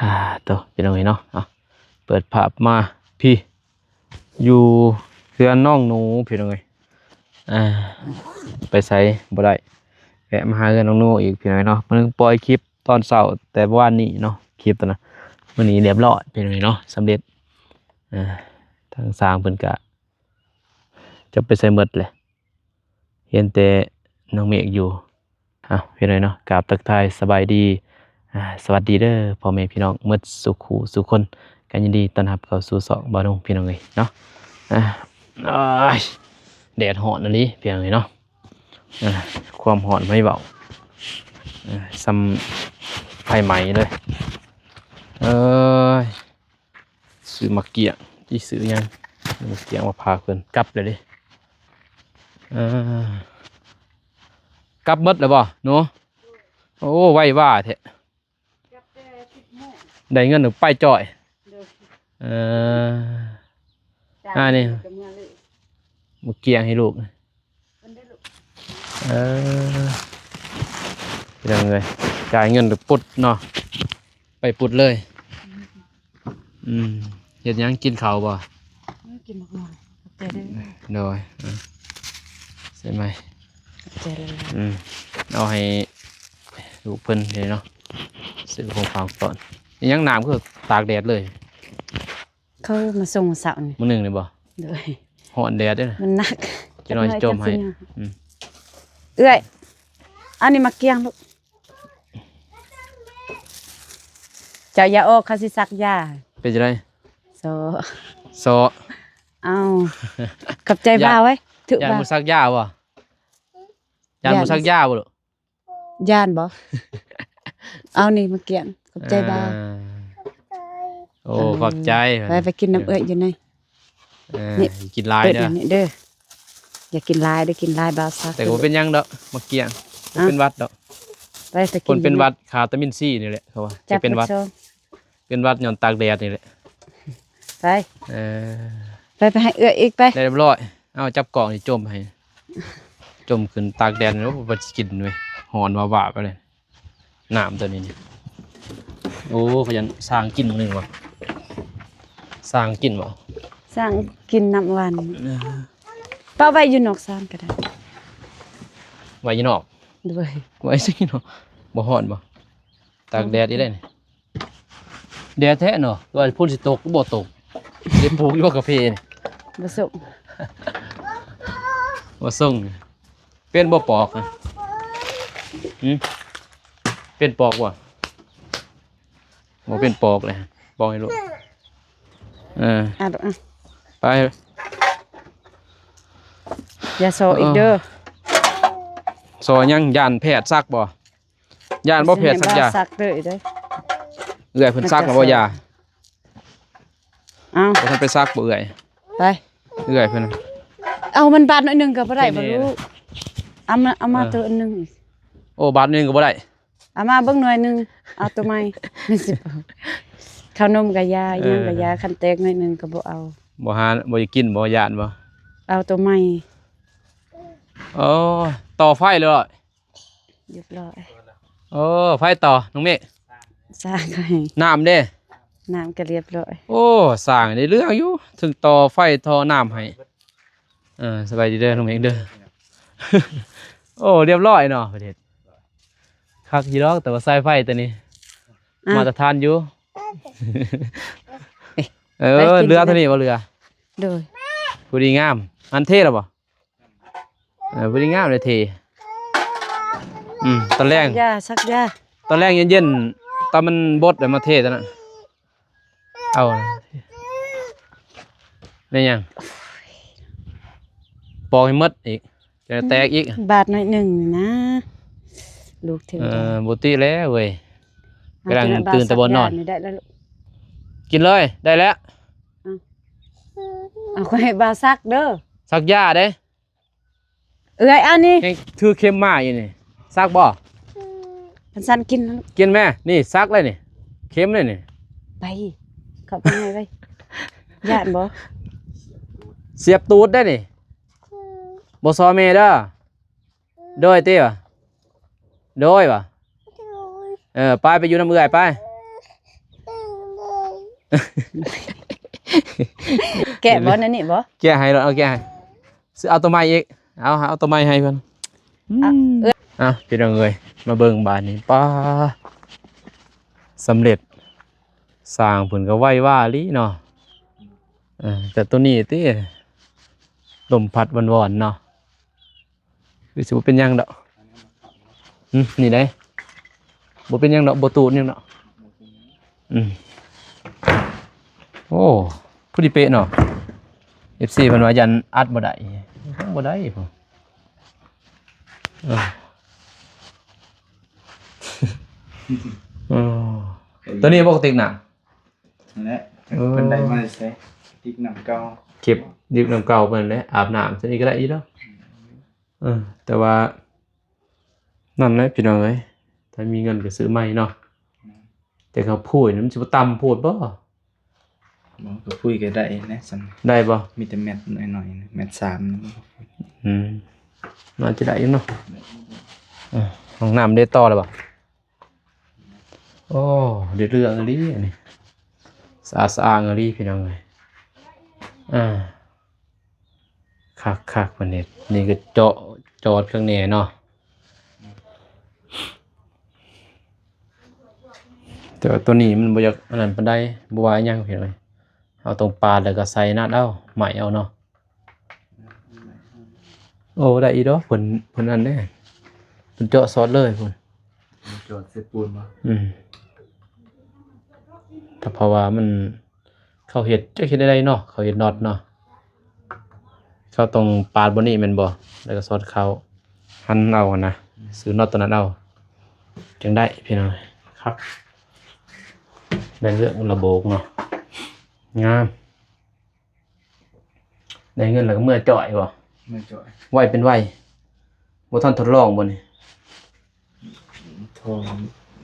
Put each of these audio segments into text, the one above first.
ອ່າ ໂຕ ພີ່ນ້ອງເອີຍເນາະ ເອົາ ເປີດພາບມາ ພີ້ ຢູ່ເຮືອນນ້ອງໜູ ພີ່ນ້ອງເອີຍ ອ່າ ໄປໃສບໍ່ໄດ້ ແວະມາຫາເຮືອນນ້ອງໜູອີກ ພີ່ນ້ອງເອີຍເນາະ ເພິ່ນປ່ອຍຄລິບຕອນເຊົ້າແຕ່ວານນີ້ເນາະ ຄລິບຕົວນັ້ນ ມື້ນີ້ລຽບລ້ອຍ ພີ່ນ້ອງເອີຍເນາະ ສຳເລັດ ອ່າ ທາງຊ່າງເພິ່ນກະ ຈັກໄປໃສໝົດແຫຼະ ເຫັນແຕ່ນ້ອງເມກຢູ່ ເອົາ ພີ່ນ້ອງເນາະ ກາບທັກທາຍສະບາຍດີ ອ່າ ສະຫວັດດີເດີ ພໍ່ແມ່ພີ່ນ້ອງໝົດສູ່ຄູ່ສູ່ຄົນ ກະຍິນດີຕ້ອນຮັບເຂົ້າສູ່ຊ່ອງບ່າວໜຸ່ງ ພີ່ນ້ອງເອີຍເນາະ ອ່າ ໂອ້ຍ ແດດຮ້ອນອີ່ຫຼີ ພີ່ນ້ອງເອີຍເນາະ ອ່າ ຄວາມຮ້ອນບໍ່ໃຫ້ເວົ້າ ອ່າ ສ່ຳໄຟໄໝ້ເລີຍ ເອີຍ. ຊື້ໝາກກ້ຽງ ຊິຊື້ຫຍັງ ໝາກກ້ຽງມາຝາກເພິ່ນ ກັບແລ້ວເດ້ ເອີ ກັບໝົດແລ້ວບໍ່ໜູ? ໂອ້ ໄວວາແທ້ ກັບແຕ່ສິບໂມງ ໄດ້ເງິນໄປຈ່ອຍ ໂດຍ ເອີ ອ່າ ນີ້ ໝາກກ້ຽງໃຫ້ລູກ ເອີ ພີ່ນ້ອງເອີຍ ຈ່າຍເງິນແລ້ວປຸດເນາະ ໄປປຸດເລີຍ ອືມ ເຮັດຫຍັງ ກິນເຂົ້າບໍ່? ກິນໝາກມ່ວງ ຂອບໃຈເດີ ໂດຍ ອ່າ ໃສ່ໃໝ່ ຂອບໃຈຫຼາຍໆ ອືມ ເອົາໃຫ້ລູກເພິ່ນເດເນາະ ຊື້ຂອງຝາກຂອງຕ້ອນ ອີຫຍັງ ນ້ຳຄືຕາກແດດເລີຍ? ເຂົາມາສົ່ງເຊົ້ານີ້ ມື້ໜຶ່ງນີ້ບໍ່? ໂດຍ ຮ້ອນແດດເດ້ ມັນໜັກ ຈັກໜ້ອຍຈົມໃຫ້ ອືມ ເອື້ອຍ ອັນນີ້ໝາກກ້ຽງລູກ ເຈົ້າຢ່າອອກ ເຂົາຊິສັກຢາ ເປັນຈັ່ງໃດ? ຊໍ ຊໍ ເອົາ ຂອບໃຈບ່າວເວີຍ ຖືກ ຢ້ານບໍ່ສັກຢາບໍ່? ຢ້ານບໍ່ສັກຢາບໍ່ລູກ? ຢ້ານບໍ່? ເອົານີ້ໝາກກ້ຽງ ຂອບໃຈບ່າວ ອ່າ ໂອ້ ຂອບໃຈ ໄປ ໄປກິນນຳເອື້ອຍຢູ່ໃນ ເອີ ນີ້ ກິນຫຼາຍເດີ ນີ້ເດີ ຢ່າກິນຫຼາຍເດີ ກິນຫຼາຍບ່າວສັກ ແຕ່ກໍບໍ່ເປັນຫຍັງດອກ ໝາກກ້ຽງ ບໍ່ເປັນຫວັດດອກ ໄປ ໄປກິນ ຄົນເປັນຫວັດ ຄາຕາມິນຊີນີ້ແຫຼະ ເຂົາວ່າຈະເປັນຫວັດ ເປັນຫວັດຍ້ອນຕາກແດດນີ້ແຫຼະ ໄປ ເອີ ໄປ ໄປໃຫ້ເອື້ອຍອີກ ໄປ ໄດ້ຮຽບຮ້ອຍ ເອົາ ຈັບກ້ອງນີ້ ຈົ່ມໃຫ້ ຈົ່ມຂຶ້ນຕາກແດດນີ້ ໂອ້ ບໍ່ໄດ້ກິນເວີຍ ຮ້ອນວາບໆ ໄປເລີຍ ນ້ຳຕົວນີ້ນີ້ ໂອ້ ຂະຫຍັນ ສ້າງກິນມື້ໜຶ່ງບໍ່? ສ້າງກິນບໍ່? ສ້າງກິນນ້ຳຫວານ ເອີ ປະໄວ້ຢູ່ນອກຊານກໍໄດ້ ໄວ້ຢູ່ນອກ ໂດຍ ໄວ້ໃສເນາະ ບໍ່ຮ້ອນບໍ່? ຕາກແດດອີກແລ້ວນີ້ ແດດແທ້ເນາະ ວ່າຝົນຊິຕົກກໍບໍ່ຕົກ ໄດ້ປູກຢູ່ບໍ່ກາເຟນີ້? ບໍ່ສົ່ງ ບໍ່ສົ່ງ ເປັນບໍ່ປອກນະ? ຫື? ເປັນປອກບໍ່? ບໍ່ເປັນປອກເລີຍ ປອກໃຫ້ລູກ ເອີ ອ່ະ ລູກ ອ່ະ ໄປ ຢ່າຊໍອີກເດີ ເອີ ຊໍຫຍັງ? ຢ້ານແພດສັກບໍ່? ຢ້ານບໍ່ແພດສັກຢາ? ສັກເລີຍເດີ ເອື້ອຍເພິ່ນສັກແລ້ວບໍ່ຢາ? ເອົາ ບໍ່ທັນໄປສັກບໍ່ເອື້ອຍ? ໄປ ເອື້ອຍເພິ່ນ ເອົາ ມັນບາດໜ້ອຍໜຶ່ງກໍບໍ່ໄດ້ບໍ່ລູກ? ເອົາມາ ເອົາມາ ເອີ ໂຕໜຶ່ງ ໂອ້ ບາດໜຶ່ງກໍບໍ່ໄດ້? ເອົາມາເບິ່ງໜ່ວຍໜຶ່ງ ເອົາໂຕໃໝ່ ມັນຊິ ເຂົ້າໜົມກໍຢ່າ ເອີ ອີຫຍັງກໍຢ່າ ຄັນແຕກໜ້ອຍໜຶ່ງກໍບໍ່ເອົາ ບໍ່ຫາ ບໍ່ຢາກກິນບໍ່? ຢ້ານບໍ່? ເອົາໂຕໃໝ່ ໂອ້ ຕໍ່ໄຟເລີຍ ຮຽບຮ້ອຍ ໂອ້ ໃຜຕໍ່ ນ້ອງເມກ? ສ້າງໃຫ້ ນ້ຳເດ້? ນ້ຳກໍຮຽບຮ້ອຍ ໂອ້ ສ້າງໄດ້ເລື່ອງຢູ່ ເຖິງຕໍ່ໄຟທໍ່ນ້ຳໃຫ້ ເອີ ສະບາຍດີເດີ ນ້ອງເມກເດີ ໂອ້ ຮຽບຮ້ອຍເນາະ ປະເທດ ຄັກຢູ່ດອກ ແຕ່ວ່າສາຍໄຟຕົວນີ້ ອ່ະ ມາດຕະຖານຢູ່ ເອີ ເຫຼືອເທົ່ານີ້ບໍ່ເຫຼືອ? ໂດຍ ພໍດີງາມ ອັນເທແລ້ວບໍ່? ເອີ ພໍດີງາມເລີຍເທ ອືມ ຕອນແລງ ສັກຢາ ສັກຢາ ຕອນແລງເຢັນໆ ຕອນມັນບົດແລ້ວມາເທຕອນນັ້ນ ເອົາ ແມ່ນຫຍັງ? ປອກໃຫ້ໝົດອີກ ຈະແຕກອີກ ບາດໜ້ອຍໜຶ່ງນີ້ນະ ລູກເທວະດາ ເອີ ບໍ່ຕິແລ້ວເວີຍ ກຳລັງຕື່ນແຕ່ບ່ອນນອນ ກິນເລີຍ ໄດ້ແລ້ວ ເອົາ ເອົາ ຂ້ອຍໃຫ້ບ່າວສັກເດີ ສັກຢາເດ້ ເອື້ອຍ ອັນນີ້ ຍັງຖືເຂັມມາຢູ່ນີ້ ສັກບໍ່? ຄັນສັນກິນ ກິນແມ່ ນີ້ສັກເລີຍນີ້ ເຂັມເລີຍນີ້ ໄປ ເຂົ້າໄປໃຫ້ໄວ້ ຢ້ານບໍ່? ສຽບຕູດໄດ້ນີ້ ບໍ່ຊໍແມ່ເດີ ໂດຍຕິວະ ໂດຍວະ ເອີ ໄປ ໄປຢູ່ນຳເອື້ອຍໄປ ແກະບໍ່ ແນວນີ້ບໍ່? ແກະໃຫ້ໂລດ ເອົາແກະໃຫ້ ຊື້ເອົາຕົວໃໝ່ອີກ ເອົາ ເອົາຕົວໃໝ່ໃຫ້ເພິ່ນ ເອົາ ອືມ ເອີຍ ອ່ະ ພີ່ນ້ອງເອີຍ ມາເບິ່ງບາດນີ້ ປ້າ ສຳເລັດ ຊ່າງເພິ່ນກໍໄວວາອີ່ຫຼີເນາະ ເອີ ແຕ່ຕົວນີ້ຕິ ລົມພັດວອນໆເນາະ. ຄືຊິບໍ່ເປັນຫຍັງດອກ ຫຶ ນີ້ໄດ໋ ບໍ່ເປັນຫຍັງດອກ ບໍ່ຕູດຫຍັງດອກ ອືມ ໂອ້ ພໍດີເປະເນາະ ເອັຟຊີ ເພິ່ນວ່າຢ້ານອັດບໍ່ໄດ້ ບໍ່ໄດ້ພຸ້ນ ເອີ ເອີ ຕົວນີ້ບໍ່ກະຕິກນ້ຳ ນັ້ນແຫຼະ ເອີ ເພິ່ນໄດ້ມາແຕ່ໃສ? ກະຕິກນ້ຳເກົ່າ ເກັບກະຕິກນ້ຳເກົ່າເພິ່ນແຫຼະ ອາບນ້ຳ ຊັ້ນນີ້ກໍໄດ້ຢູ່ດອກ ອືມ ເອີ ແຕ່ວ່າ ນັ້ນແຫຼະພີ່ນ້ອງເອີຍ ຖ້າມີເງິນກໍຊື້ໃໝ່ເນາະ ອືມ ແຕ່ເຂົາຜຸຍມັນຊິບໍ່ຕ່ຳໂພດບໍ່? ບໍ່ ກໍຜຸຍກໍໄດ້ແຫຼະຊັ້ນ ໄດ້ບໍ່? ມີແຕ່ແມັດໜ້ອຍໆ ແມັດສາມ ອືມ ໜ້າຈະໄດ້ຢູ່ເນາະ ເອີ ຫ້ອງນ້ຳເດ້ ຕໍ່ແລ້ວບໍ່? ໂອ້ ໄດ້ເລື່ອງອີ່ຫຼີອັນນີ້ ສະອາດສະອ້າງອີ່ຫຼີພີ່ນ້ອງເອີຍ ອ່າ ຄັກໆ ເພິ່ນເຮັດ ນີ້ກໍເຈາະຈອດຂ້າງໃນເນາະ ແຕ່ວ່າຕົວນີ້ມັນບໍ່ຢາກອັນນັ້ນປານໃດ ບໍ່ວ່າຫຍັງພີ່ນ້ອງເອີຍ ເຮົາຕ້ອງປາດແລ້ວກໍໃສ່ນັ້ນເອົາ ໄໝ້ເອົາເນາະ. ໂອ້ ໄດ້ອີກດອກ ເພິ່ນ ເພິ່ນນັ້ນເດ້ ເພິ່ນເຈາະຊອດເລີຍພຸ້ນ ເຈາະໃສ່ປູນບໍ່? ອືມ ຖ້າເພາະວ່າມັນ ເຂົາເຮັດ ຈັກເຮັດແນວໃດເນາະ ເຂົາເຮັດນັອດເນາະ ເຂົາຕ້ອງປາດບ່ອນນີ້ແມ່ນບໍ່? ແລ້ວກໍຊອດເຂົ້າ ຫັນເອົາຫັ້ນນະ ຊື້ນັອດຕົວນັ້ນເອົາ ຈັ່ງໄດ້ພີ່ນ້ອງ ຄັກ ໄດ້ເລື່ອງລະບົກເນາະ ງາມ. ໄດ້ເງິນແລ້ວກໍເມືອຈ່ອຍບໍ່? ເມືອຈ່ອຍ ໄວເປັນໄວ ບໍ່ທັນທົດລອງບໍ່ນີ້? ໂທ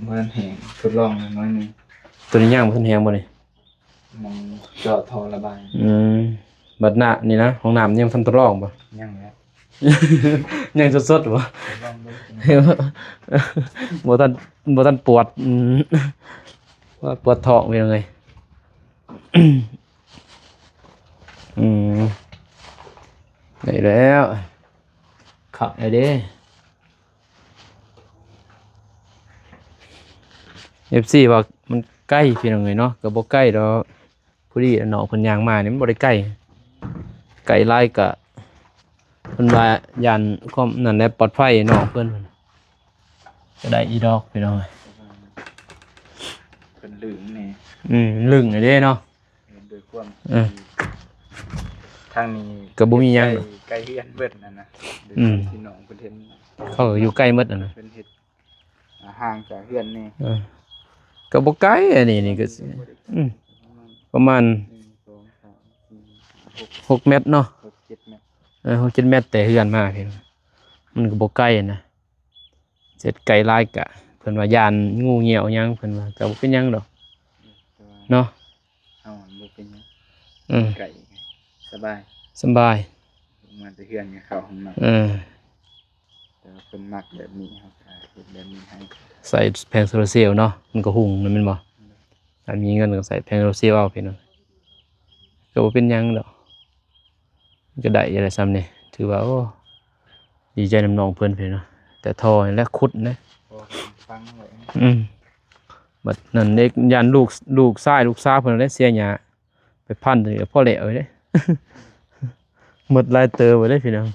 ບໍ່ທັນແຮງ ທົດລອງໜ້ອຍໜຶ່ງ ຕົວນີ້ຍັງບໍ່ທັນແຮງບໍ່ນີ້? ໝ່ອງເຈາະທໍ່ລະບາຍ ອືມ ບັດໜ້ານີ້ນະ ຫ້ອງນ້ຳຍັງບໍ່ທັນທົດລອງບໍ່? ຍັງແຫຼະ ຍັງສົດໆບໍ່? ທົດລອງເບິ່ງ ບໍ່ທັນ ບໍ່ທັນປວດ ອືມ ວ່າປວດທ້ອງເປັນຫຍັງເລີຍ ອືມ ໄດ້ແລ້ວ ຄັກແລ້ວເດ້ ເອັຟຊີ ວ່າມັນໄກພີ່ນ້ອງເອີຍເນາະ ກໍບໍ່ໄກດອກ ພໍດີນ້ອງເພິ່ນຍ່າງມານີ້ ມັນບໍ່ໄດ້ໄກ ໄກຫຼາຍກະ ເພິ່ນວ່າຢ້ານຄວາມນັ້ນແຫຼະ ປອດໄພນ້ອງເພິ່ນ ກໍໄດ້ອີກດອກພີ່ນ້ອງເອີຍ ເພິ່ນລຶ້ງແດ່ ອືມ ລຶ້ງເດ້ເນາະ ໂດຍຄວາມ ເອີ ທີ່ທາງນີ້ກໍບໍ່ມີຫຍັງດອກ ໃກ້ ໃກ້ເຮືອນເບິດຫັ້ນນະ ໂດຍ ອືມ ທີ່ນ້ອງເພິ່ນເຫັນ ເຂົາກໍຢູ່ໃກ້ໝົດຫັ້ນນະ ເພິ່ນເຮັດ ອ່າ ຫ່າງຈາກເຮືອນແດ່ ເອີ ກໍບໍ່ໄກ ອັນນີ້ນີ້ກໍ ອືມ ປະມານ ປະມານ ໜຶ່ງ ສອງ ສາມ ສີ່ ຫ້າ ຫົກ ຫົກແມັດເນາະ ຫົກ ເຈັດແມັດ ເອີ ຫົກ ເຈັດແມັດແຕ່ເຮືອນມາພີ້ ມັນກໍບໍ່ໄກນະ ເສດໄກຫຼາຍກະ ເພິ່ນວ່າຢ້ານງູງຽວຫຍັງ ເພິ່ນວ່າກໍບໍ່ເປັນຫຍັງດອກ ແຕ່ວ່າ ເນາະ ເຮົາບໍ່ເປັນຫຍັງ ເອີ ໄກ ສະບາຍ ສະບາຍ ມາແຕ່ເຮືອນກໍເຂົ້າຫ້ອງນ້ຳ ເອີ ແຕ່ວ່າເພິ່ນມັກແບບນີ້ ເຮົາກໍເຮັດແບບນີ້ໃຫ້ ໃສ່ແຜງໂຊລາເຊວເນາະ ມັນກໍຮຸ່ງນະແມ່ນບໍ່? ຖ້າມີເງິນກໍໃສ່ແຜງໂຊລາເຊວເອົາ ພີ່ນ້ອງ ກໍບໍ່ເປັນຫຍັງດອກ ກໍໄດ້ຢູ່ແຫຼະຊ່ຳນີ້ ຖືວ່າ ໂອ້ ດີໃຈນຳນ້ອງເພິ່ນ ພີ່ນ້ອງ ແຕ່ທໍ່ນີ້ແຫຼະຂຸດນະ ພໍຟັງໄວ້ ອືມ ບັດນັ້ນເດ້ ຢ້ານລູກ ລູກຊາຍລູກສາວເພິ່ນແຫຼະເສຍຫຍ້າ ໄປພັນຕົວນີ້ກໍພໍແລ້ວເດ້ ໝົດຫຼາຍເຕີບເດ້ພີ່ນ້ອງ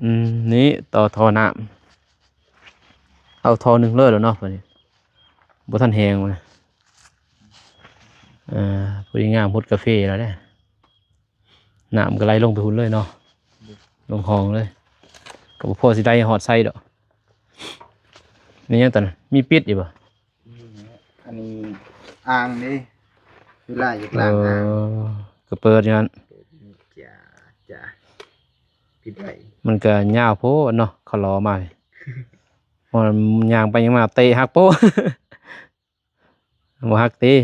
ອືມ ນີ້ຕໍ່ທໍ່ນ້ຳ ເອົາທໍ່ໜຶ່ງເລີຍແລ້ວເນາະ ບັດນີ້ ບໍ່ທັນແຮງເລີຍ ເອີ ພໍດີງາມ ຫົດກາເຟແລ້ວເດ້ ນ້ຳກໍໄຫຼລົງໄປພຸ້ນເລີຍເນາະ ລົງຮ່ອງເລີຍ ກໍບໍ່ພໍຊິໄດ້ຮອດໃສດອກ ມີຫຍັງຕອນນັ້ນ ມີປິດຢູ່ບໍ່? ນີ້ ອັນນີ້ອ່າງເດ້ ເວລາຢາກລ້າງອ່າງ ເອີ ກໍເປີດຢູ່ຫັ້ນ ເປີດນີ້ ຈ້າ ຈ້າ ປິດໄວ້ ມັນກໍຍາວໂພດເນາະ ເຂົາຫຼໍ່ມາ ມັນຍ່າງໄປຍ່າງມາເຕະຫັກໂປະ ບໍ່ຫັກຕິ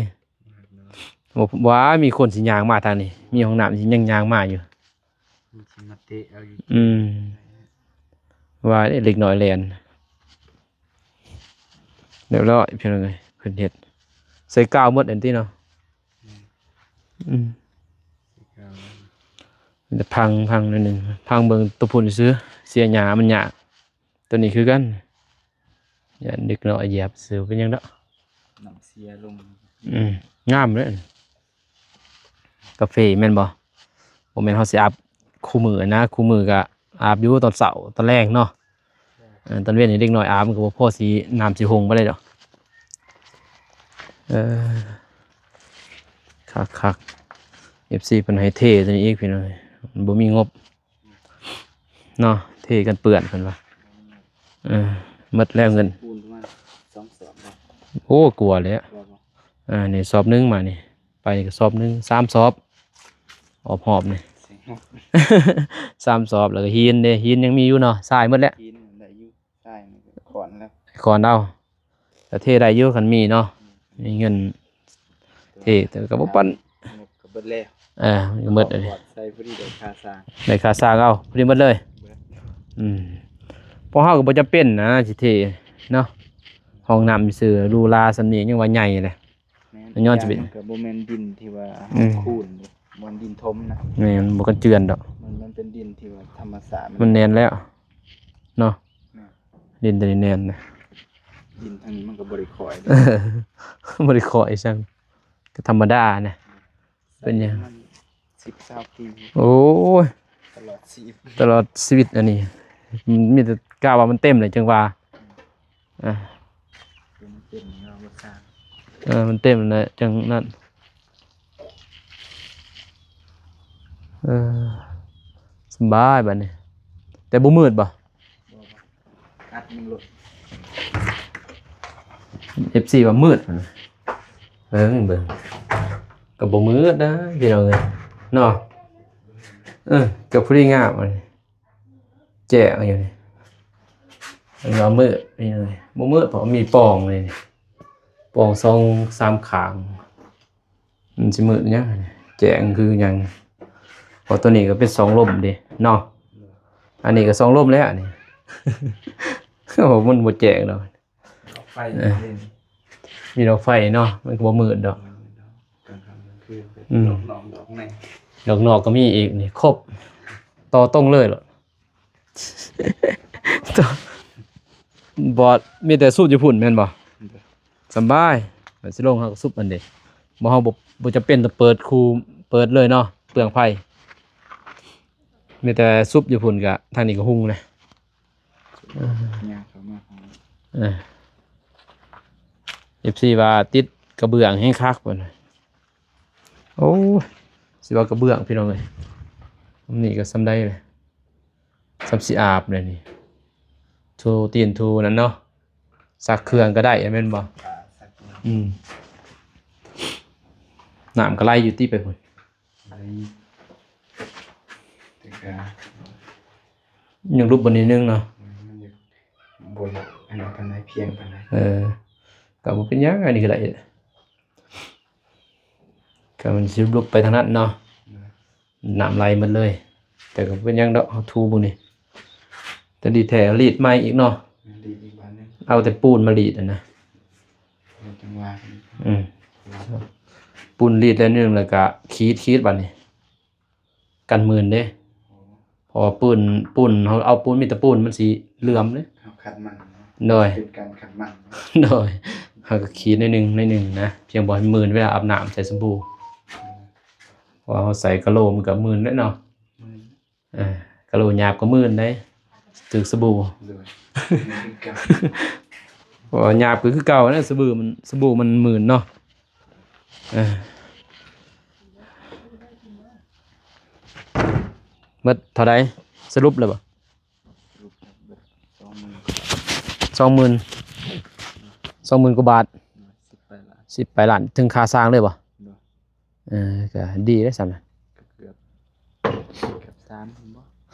ບໍ່ ວ່າມີຄົນຊິຍ່າງມາທາງນີ້ ມີຫ້ອງນ້ຳຊິຍັງຍ່າງມາຢູ່ ມັນຊິມາເຕະເອົາຢູ່ ອືມ ວ່າເດ້ ເດັກນ້ອຍແລ່ນ ຮຽບຮ້ອຍ ພີ່ນ້ອງເອີຍ ເພິ່ນເຮັດໃສ່ກາວໝົດອັນຕິເນາະ ອືມ ແຕ່ພັງ ພັງໜ້ອຍໜຶ່ງ ພັງເບິ່ງຕົວພຸ້ນຊື່ ເສຍຫຍ້າມັນຍາກ. ຕົວນີ້ຄືກັນ ຢ້ານເດັກນ້ອຍຢຽບຊື່ ເປັນຫຍັງດອກ ນ້ຳເສຍລົງ. ອືມ ງາມເດ້ ກາເຟແມ່ນບໍ່? ບໍ່ແມ່ນເຮົາຊິອາບຄູ່ມື້ນະ ຄູ່ມື້ກະອາບຢູ່ຕອນເຊົ້າຕອນແລງເນາະ. ເອີ ຕອນເວັນໃຫ້ເດັກນ້ອຍອາບ ມັນກໍບໍ່ພໍຊິ ນ້ຳຊິຫົ່ງປານໃດດອກ. ເອີ ຄັກໆ ເອັຟຊີເພິ່ນໃຫ້ເທຕົວນີ້ອີກ ພີ່ນ້ອງເອີຍ ມັນບໍ່ມີງົບເນາະ ເທກັນເປື້ອນເພິ່ນວ່າ. ເອີ ໝົດແລ້ວເງິນ ປູນປະມານສອງສອບບໍ່? ໂອ້ ກວ່າແລ້ວ ກວ່າບໍ່? ອ່າ ນີ້ສອບໜຶ່ງ ມານີ້ ໄປນີ້ກໍສອບໜຶ່ງ ສາມສອບ ອອບຮອບນີ້ ສາມສອບ. ແລ້ວກໍຫີນເດ້ ຫີນຍັງມີຢູ່ເນາະ ຊາຍໝົດແລ້ວ ຫີນໄດ້ຢູ່ ຊາຍນີ້ກໍຂອນແລ້ວ ຂອນເອົາ ກໍເທໄດ້ຢູ່ ຄັນມີເນາະ ມີເງິນເທ ແຕ່ກໍບໍ່ປານ ກໍເບິດແລ້ວ. ເອີ ມັນກໍເບິດ ໃສ່ພໍດີໄດ້ຄ່າສ້າງ ໄດ້ຄ່າສ້າງເອົາ ພໍດີໝົດເລີຍ. ອືມ ພວກເຮົາກໍບໍ່ຈຳເປັນນະ ຊິເທເນາະ ຫ້ອງນ້ຳຊື່ ຫຼູຫຼາສ່ຳນີ້ຍັງວ່າໃຫຍ່ເລີຍ. ແມ່ນ ຍ້ອນຈະເປັນ ມັນກໍບໍ່ແມ່ນດິນທີ່ວ່າ ອືມ ເຮົາຂູນ ບໍ່ແມ່ນດິນຖົມນະ. ແມ່ນ ບໍ່ກັນເຈື່ອນດອກ ມັນ ມັນເປັນດິນທີ່ວ່າທຳມະຊາດ ມັນແໜ້ນແລ້ວເນາະ. ແມ່ນ ດິນຕົວນີ້ແໜ້ນນະ ດິນທາງນີ້ມັນກໍບໍ່ໄດ້ຄ່ອຍເດ້ ບໍ່ໄດ້ຄ່ອຍຊ້ຳ ກໍທຳມະດານະ. ເປັນຫຍັງ ສິບ ຊາວປີ ໂອ້ຍ ຕະຫຼອດຊີວິດ ຕະຫຼອດຊີວິດ. ອັນນີ້ມີແຕ່ກະວ່າມັນເຕັມແລ້ວຈຶ່ງວ່າ ອ່າ ມັນເຕັມແລ້ວບໍ່ສ້າງ ເອີ ມັນເຕັມແລ້ວຈັ່ງນັ້ນ. ເອີ ສະບາຍບາດນີ້ ແຕ່ບໍ່ມືດບໍ່? ອັດມັນໂລດ ເອັຟຊີວ່າມືດ ເບິ່ງ ເບິ່ງ ກໍບໍ່ມືດນະພີ່ນ້ອງເອີຍເນາະ. ເອີ ກໍພໍດີງາມ ອັນນີ້ແຈ້ງຢູ່ນີ້ ເຫັນວ່າມືດ ພີ່ນ້ອງເອີຍ ບໍ່ມືດ ເພາະມີປ່ອງນີ້ ປ່ອງສອງສາມຂ້າງ. ມັນຊິມືດຫຍັງ ແຈ້ງຄືຫຍັງ ເພາະຕົວນີ້ກໍເປັນສອງລົມເດ້ເນາະ ອັນນີ້ກໍສອງລົມແລ້ວ ອັນນີ້ ໂອ້ ມັນບໍ່ແຈ້ງດອກ ດອກໄຟ ເອີ ມີດອກໄຟເນາະ ມັນກໍບໍ່ມືດດອກ ກາງຄ່ຳກາງຄືນ ອືມ ດອກນອກດອກໃນ ດອກນອກກໍມີອີກ ນີ້ຄົບ ຕໍ່ຕົງເລີຍໂລດ. ບໍ່ ມີແຕ່ສູບຢູ່ພຸ້ນແມ່ນບໍ່? ໂດຍ ສະບາຍ ມັນຊິລົງເຮົາກໍສູບອັນເດ ບໍ່ ເຮົາບໍ່ ບໍ່ຈຳເປັນຕ້ອງເປີດຄູ່ ເປີດເລີຍເນາະ ເປືອງໄຟ ມີແຕ່ສູບຢູ່ພຸ້ນ ກະທາງນີ້ກໍຮຸ່ງແລ້ວ. ເອີ ເອັຟຊີວ່າຕິດກະເບື້ອງແຮງຄັກ ເພິ່ນວ່າ. ໂອ້ຍ ຊິວ່າກະເບື້ອງ ພີ່ນ້ອງເອີຍ ອັນນີ້ກໍສ່ຳໃດແຫຼະ ສ່ຳຊິອາບແລ້ວນີ້ ຖູຕີນຖູນັ້ນເນາະ ຊັກເຄື່ອງກໍໄດ້ແມ່ນບໍ່? ອືມ ນ້ຳກໍໄຫຼຢູ່ຕິໄປພຸ້ນ ໄຫຼ ແຕ່ກະ ຍັງຫຼຸບບໍ່ນິດໜຶ່ງເນາະ ມັນຍັງບໍ່ ອັນນັ້ນປານໃດ ພຽງປານໃດ ເອີ ກໍບໍ່ເປັນຫຍັງ ອັນນີ້ກໍໄດ້ ກໍມັນຊິຫຼຸບໄປທາງນັ້ນເນາະ ໂດຍ ນ້ຳໄຫຼໝົດເລີຍ ແຕ່ກໍບໍ່ເປັນຫຍັງດອກ ເຮົາຖູເບິ່ງນີ້ ແຕ່ດີແທ້ລີດໃໝ່ອີກເນາະ ແມ່ນ ລີດອີກບາດໜຶ່ງ ເອົາແຕ່ປູນມາລີດຫັ້ນນະ ເອີ ຈັ່ງວ່າ ອືມ ປູນລີດແລ້ວໜຶ່ງ ແລ້ວກໍຂີດ ຂີດບາດນີ້ ກັນມື່ນເດ້ ເພາະວ່າປູນ ປູນ ເຮົາເອົາປູນ ມີແຕ່ປູນ ມັນຊິເຫຼື້ອມເດ້ ເຮົາຂັດມັນເນາະ ໂດຍ ເປັນການຂັດມັນ ໂດຍ ເຮົາກໍຂີດໜ້ອຍໜຶ່ງ ໜ້ອຍໜຶ່ງນະ ພຽງພໍໃຫ້ມື່ນເວລາອາບນ້ຳໃສ່ສະບູ ເພາະວ່າເຮົາໃສ່ກະໂຫຼ ມັນກໍມື່ນແຫຼະເນາະ ມື່ນ ເອີ ກະໂຫຼຫຍາບກໍມື່ນເດ້ ຖືກສະບູ ໂດຍ ເພາະວ່າຫຍາບກໍຄືເກົ່ານະ ສະບູມັນ ສະບູມັນມື່ນເນາະ. ເອີ ໝົດເທົ່າໃດ ສະຫຼຸບແລ້ວບໍ່? ສອງໝື່ນ ສອງໝື່ນ ສອງໝື່ນກວ່າບາດ ໂດຍ ສິບປາຍລ້ານ ສິບປາຍລ້ານ ເຖິງຄ່າສ້າງເລີຍບໍ່? ໂດຍ ເອີ ກໍດີເດ້ຊັ້ນນະ ກໍເກືອບ ເກືອບສາມໝື່ນບໍ່?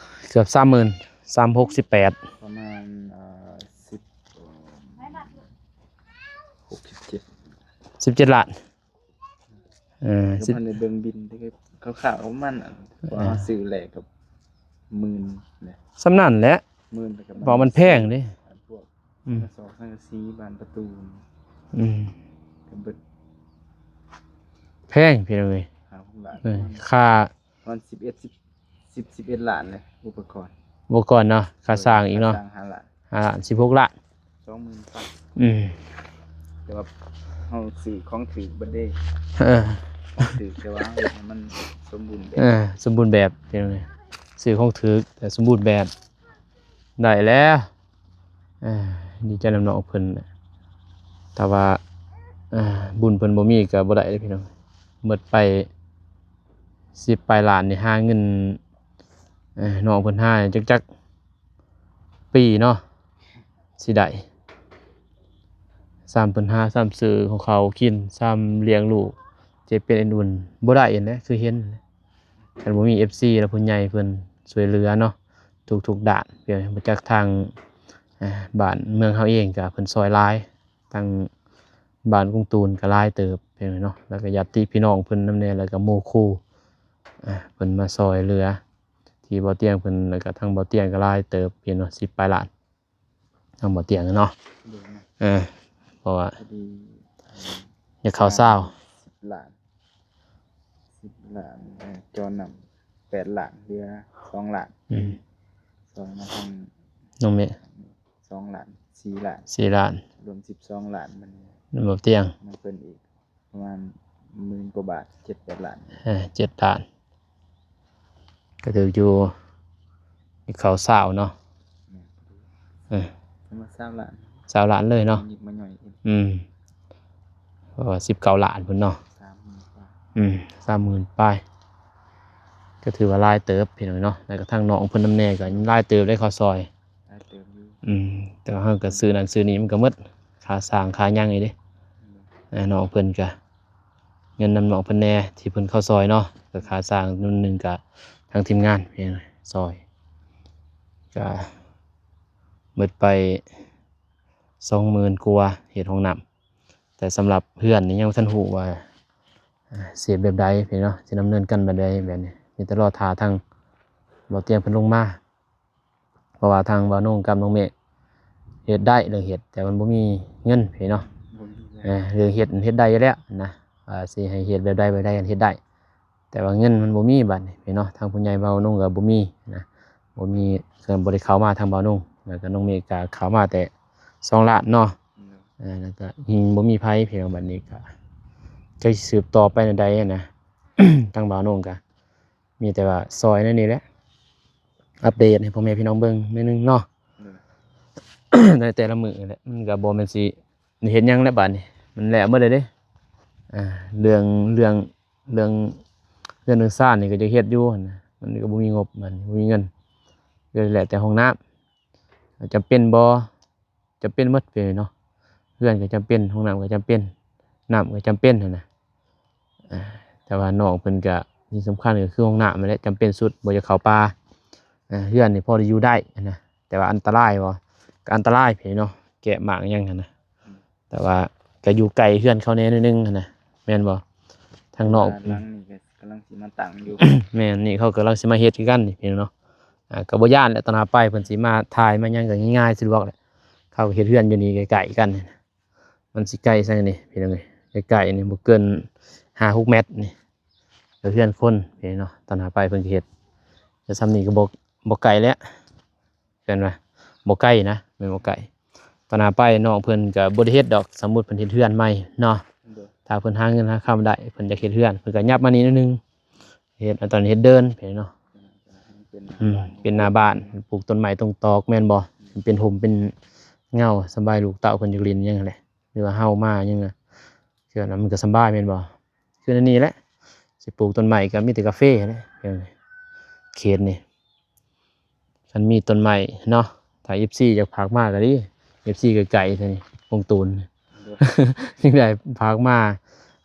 ເກືອບສາມໝື່ນ ສາມຫົກສິບແປດ ປະມານ ເອີ ສິບ ຫົກສິບເຈັດ ສິບເຈັດລ້ານ ເອີ ສິບ ຍັງບໍ່ທັນໄດ້ເບິ່ງບິນ ແຕ່ຄ່າວໆ ປະມານນັ້ນ ເອີ ເພາະວ່າເຮົາຊື້ແລກກັບໝື່ນແຫຼະ ສ່ຳນັ້ນແຫຼະ ໝື່ນ ແລ້ວກໍ ເພາະມັນແພງເດ້ ພວກ ອືມ ກະສອບສັງກະສີ ບານປະຕູ ອືມ ກໍເບິດ ແພງພີ່ນ້ອງເອີຍ ຫ້າຫົກ ເອີ ຄ່າ ປະມານສິບເອັດ ສິບ ສິບ ສິບເອັດລ້ານເລີຍ ອຸປະກອນ ອຸປະກອນເນາະ ຄ່າສ້າງອີກເນາະ ຄ່າສ້າງຫ້າລ້ານ ຫ້າລ້ານ ສິບຫົກລ້ານ ສອງໝື່ນປາຍ ອືມ ແຕ່ວ່າເຮົາຊື້ຂອງຖືກເບິດເດ້ ເອີ ຂອງຖືກ ແຕ່ວ່າເຮົາເຮັດໃຫ້ມັນສົມບູນແບບ ເອີ ສົມບູນແບບ ເປັນຫຍັງ ຊື້ຂອງຖືກແຕ່ສົມບູນແບບ ໄດ້ແລ້ວ ເອີ ດີໃຈນຳນ້ອງເພິ່ນ ແຕ່ວ່າ ເອີ ບຸນເພິ່ນບໍ່ມີກໍບໍ່ໄດ້ເດ້ພີ່ນ້ອງ ໝົດໄປສິບປາຍລ້ານນີ້ ຫາເງິນ ເອີ ນ້ອງເພິ່ນຫາຈັກ ຈັກປີເນາະ ຊິໄດ້ ສ່ຳເພິ່ນຫາ ສ່ຳຊື້ຂອງເຂົາກິນ ສ່ຳລ້ຽງລູກ ເຈັບເປັນເອັນອຸ່ນ ບໍ່ໄດ້ຫັ້ນແຫຼະ ຄືເຫັນ ຄັນບໍ່ມີເອັຟຊີ ແລະ ຜູ້ໃຫຍ່ເພິ່ນຊ່ວຍເຫຼືອເນາະ ທຸກໆດ້ານ ເປັນ ມາຈາກທາງ ເອີ ບ້ານເມືອງເຮົາເອງກໍເພິ່ນຊ່ອຍຫຼາຍ ທາງບ້ານກົງຕູນກໍຫຼາຍເຕີບ ເປັນເນາະ ແລ້ວກໍຍາດຕິພີ່ນ້ອງເພິ່ນນຳແດ່ ແລ້ວກໍໝູ່ຄູ່ ເອີ ເພິ່ນມາຊ່ອຍເຫຼືອ ທີ່ບໍ່ຕຽງເພິ່ນ ແລ້ວກໍທາງບໍ່ຕຽງກໍຫຼາຍເຕີບ ເປັນເນາະ ສິບປາຍລ້ານ ທາງບໍ່ຕຽງເນາະ ໂດຍ ເອີ ເພາະວ່າ ພໍດີ ຢາກເຂົ້າຊາວ ສິບລ້ານ ສິບລ້ານ ເອີ ຈອນນ້ຳແປດລ້ານ ເຫຼືອສອງລ້ານ ອືມ ຊ່ອຍມາທາງນ້ອງເມ ສອງລ້ານ ສີ່ລ້ານ ສີ່ລ້ານ ລວມສິບສອງລ້ານ ມັນ ບໍ່ຕຽງ ນຳເພິ່ນອີກ ປະມານໝື່ນກວ່າບາດ ເຈັດແປດລ້ານ ເອີ ເຈັດລ້ານ ກໍຖືກຢູ່ ເຂົ້າຊາວເນາະ ແມ່ນ ເອີ ປະມານຊາວລ້ານ ຊາວລ້ານເລີຍເນາະ ຍິບມາຫຍ້ອຍອີກ ອືມ ເພາະວ່າສິບເກົ້າລ້ານພຸ້ນເນາະ ສາມໝື່ນປາຍ ອືມ ສາມໝື່ນປາຍ ກໍຖືວ່າຫຼາຍເຕີບພີ່ນ້ອງເນາະ ແລ້ວກໍທາງນ້ອງເພິ່ນນຳແດ່ກໍຫຼາຍເຕີບເດ້ ເຂົ້າຊອຍ ຫຼາຍເຕີບຢູ່ ອືມ ແຕ່ວ່າເຮົາກໍຊື້ນັ້ນຊື້ນີ້ມັນກໍໝົດ ຄ່າສ້າງຄ່າຫຍັງນີ້ເດ້ ອືມ ເອີ ນ້ອງເພິ່ນກໍ ເງິນນຳນ້ອງເພິ່ນແດ່ ທີ່ເພິ່ນເຂົ້າຊອຍເນາະ ກໍຄ່າສ້າງໜ້ອຍໜຶ່ງ ກໍທາງທີມງານເພິ່ນຊ່ອຍ ກໍໝົດໄປສອງໝື່ນກວ່າ ເຮັດຫ້ອງນ້ຳ ແຕ່ສຳລັບເຮືອນນີ້ຍັງບໍ່ທັນຮູ້ວ່າ ເອີ ຊິເຮັດແບບໃດເນາະ ຊິດຳເນີນການແບບໃດ ແບບນີ້ ມີແຕ່ລໍຖ້າທາງບໍ່ຕຽງເພິ່ນລົງມາ ເພາະວ່າທາງບ່າວນົງກັບນ້ອງເມກເຮັດໄດ້ເລື່ອງເຮັດ ແຕ່ມັນບໍ່ມີເງິນເນາະ ບໍ່ມີເງິນ ເອີ ເລື່ອງເຮັດມັນເຮັດໄດ້ຢູ່ແລ້ວນະ ວ່າຊິໃຫ້ເຮັດແບບໃດແບບໃດເຮັດໄດ້ ແຕ່ວ່າເງິນມັນບໍ່ມີບາດນີ້ເນາະ ທາງຜູ້ໃຫຍ່ບ່າວນົງກໍບໍ່ມີນະ ບໍ່ມີ ກໍບໍ່ໄດ້ເຂົ້າມາທາງບ່າວນົງ ແລ້ວກໍນ້ອງເມກກໍເຂົ້າມາແຕ່ສອງລ້ານເນາະ ອືມ ເອີ ແລ້ວກໍຍັງບໍ່ມີໃຜພີ່ນ້ອງ ບາດນີ້ກໍຈັກຊິສືບຕໍ່ໄປແນວໃດນະ ທາງບ່າວນົງກໍ ມີແຕ່ວ່າຊ່ອຍແນວນີ້ແຫຼະ ອັບເດດໃຫ້ພໍ່ແມ່ພີ່ນ້ອງເບິ່ງໜ້ອຍໜຶ່ງເນາະ ໂດຍ ໃນແຕ່ລະມື້ແຫຼະ ມັນກໍບໍ່ແມ່ນຊິເຮັດຫຍັງແລ້ວບາດນີ້ ມັນແລ້ວໝົດແລ້ວເດ້ ອ່າ ເລື່ອງ ເລື່ອງ ເລື່ອງເຮືອນເລື່ອງຊານນີ້ກໍຢາກເຮັດຢູ່ຫັ້ນນະ ມັນກໍບໍ່ມີງົບ ມັນບໍ່ມີເງິນ ກໍແລ້ວແຕ່ຫ້ອງນ້ຳ ຈຳເປັນບໍ່ ຈຳເປັນໝົດເລີຍເນາະ ເຮືອນກໍຈຳເປັນ ຫ້ອງນ້ຳກໍຈຳເປັນ ນ້ຳກໍຈຳເປັນຫັ້ນນະ ອ່າ ແຕ່ວ່ານ້ອງເພິ່ນກໍ ສິ່ງສຳຄັນກໍຄືຫ້ອງນ້ຳຫັ້ນແຫຼະ ຈຳເປັນສຸດ ບໍ່ຢາກເຂົ້າປ່າ ອ່າ ເຮືອນນີ້ພໍໄດ້ຢູ່ໄດ້ຫັ້ນນະ ແຕ່ວ່າອັນຕະລາຍບໍ່ ກໍອັນຕະລາຍເດເນາະ ແກະໝາກຫຍັງຫັ້ນນະ ແຕ່ວ່າກໍຢູ່ໃກ້ເຮືອນເຂົາແດ່ໜ້ອຍໜຶ່ງຫັ້ນນະ ແມ່ນບໍ່ ທາງນອກ ຫຼັງນີ້ກໍກຳລັງຊິມາຕັ້ງຢູ່ ແມ່ນ ນີ້ເຂົາກຳລັງຊິມາເຮັດຄືກັນນີ້ເນາະ ອ່າ ກໍບໍ່ຢ້ານແຫຼະ ຕອນຫາໄປເພິ່ນຊິມາຖ່າຍມາຫຍັງກໍງ່າຍໆ ສະດວກແຫຼະ ເຂົາກໍເຮັດເຮືອນຢູ່ນີ້ໃກ້ໆກັນ ມັນຊິໃກ້ໃສ່ນີ້ພີ່ນ້ອງເອີຍ ໃກ້ໆນີ້ບໍ່ເກີນຫ້າຫົກແມັດນີ້ ກໍເຮືອນຄົນເນາະ ຕອນຫາໄປເພິ່ນກໍເຮັດ ແຕ່ຊ່ຳນີ້ກໍບໍ່ ບໍ່ໄກແລ້ວ ແມ່ນວ່າບໍ່ໄກນະ ແມ່ນບໍ່ໄກ ຕອນຫາໄປນ້ອງເພິ່ນກໍບໍ່ໄດ້ເຮັດດອກ ສົມມຸດເພິ່ນເຮັດເຮືອນໃໝ່ເນາະ ໂດຍ ຖ້າເພິ່ນຫາເງິນຫາຄຳໄດ້ ເພິ່ນຢາກເຮັດເຮືອນ ເພິ່ນກໍຫຍັບມານີ້ໜ້ອຍໜຶ່ງ ເຮັດ ຕອນເຮັດເດີ່ນເນາະ ເປັນ ອືມ ເປັນໜ້າບ້ານ ເປັນໜ້າບ້ານ ປູກຕົ້ນໄມ້ຕົ້ນຕອກແມ່ນບໍ່ ເປັນຮົ່ມເປັນເງົາ ສະບາຍລູກເຕົ້າເພິ່ນຢາກຫຼິ້ນຫຍັງຫັ້ນແຫຼະ ຫຼືວ່າເຮົາມາຫຍັງນະ ຄືອັນນັ້ນມັນກໍສະບາຍແມ່ນບໍ່ ຄືອັນນີ້ແຫຼະ ຊິປູກຕົ້ນໄມ້ກໍມີແຕ່ກາເຟຫັ້ນແຫຼະ ເຂດນີ້ ຄັນມີຕົ້ນໄມ້ເນາະ ຖ້າເອັຟຊີຢາກຝາກມາກໍດີ ເອັຟຊີໃກ້ໆ ນີ້ ວົງຕູນ ໂດຍ ຍັງໄດ້ຝາກມາ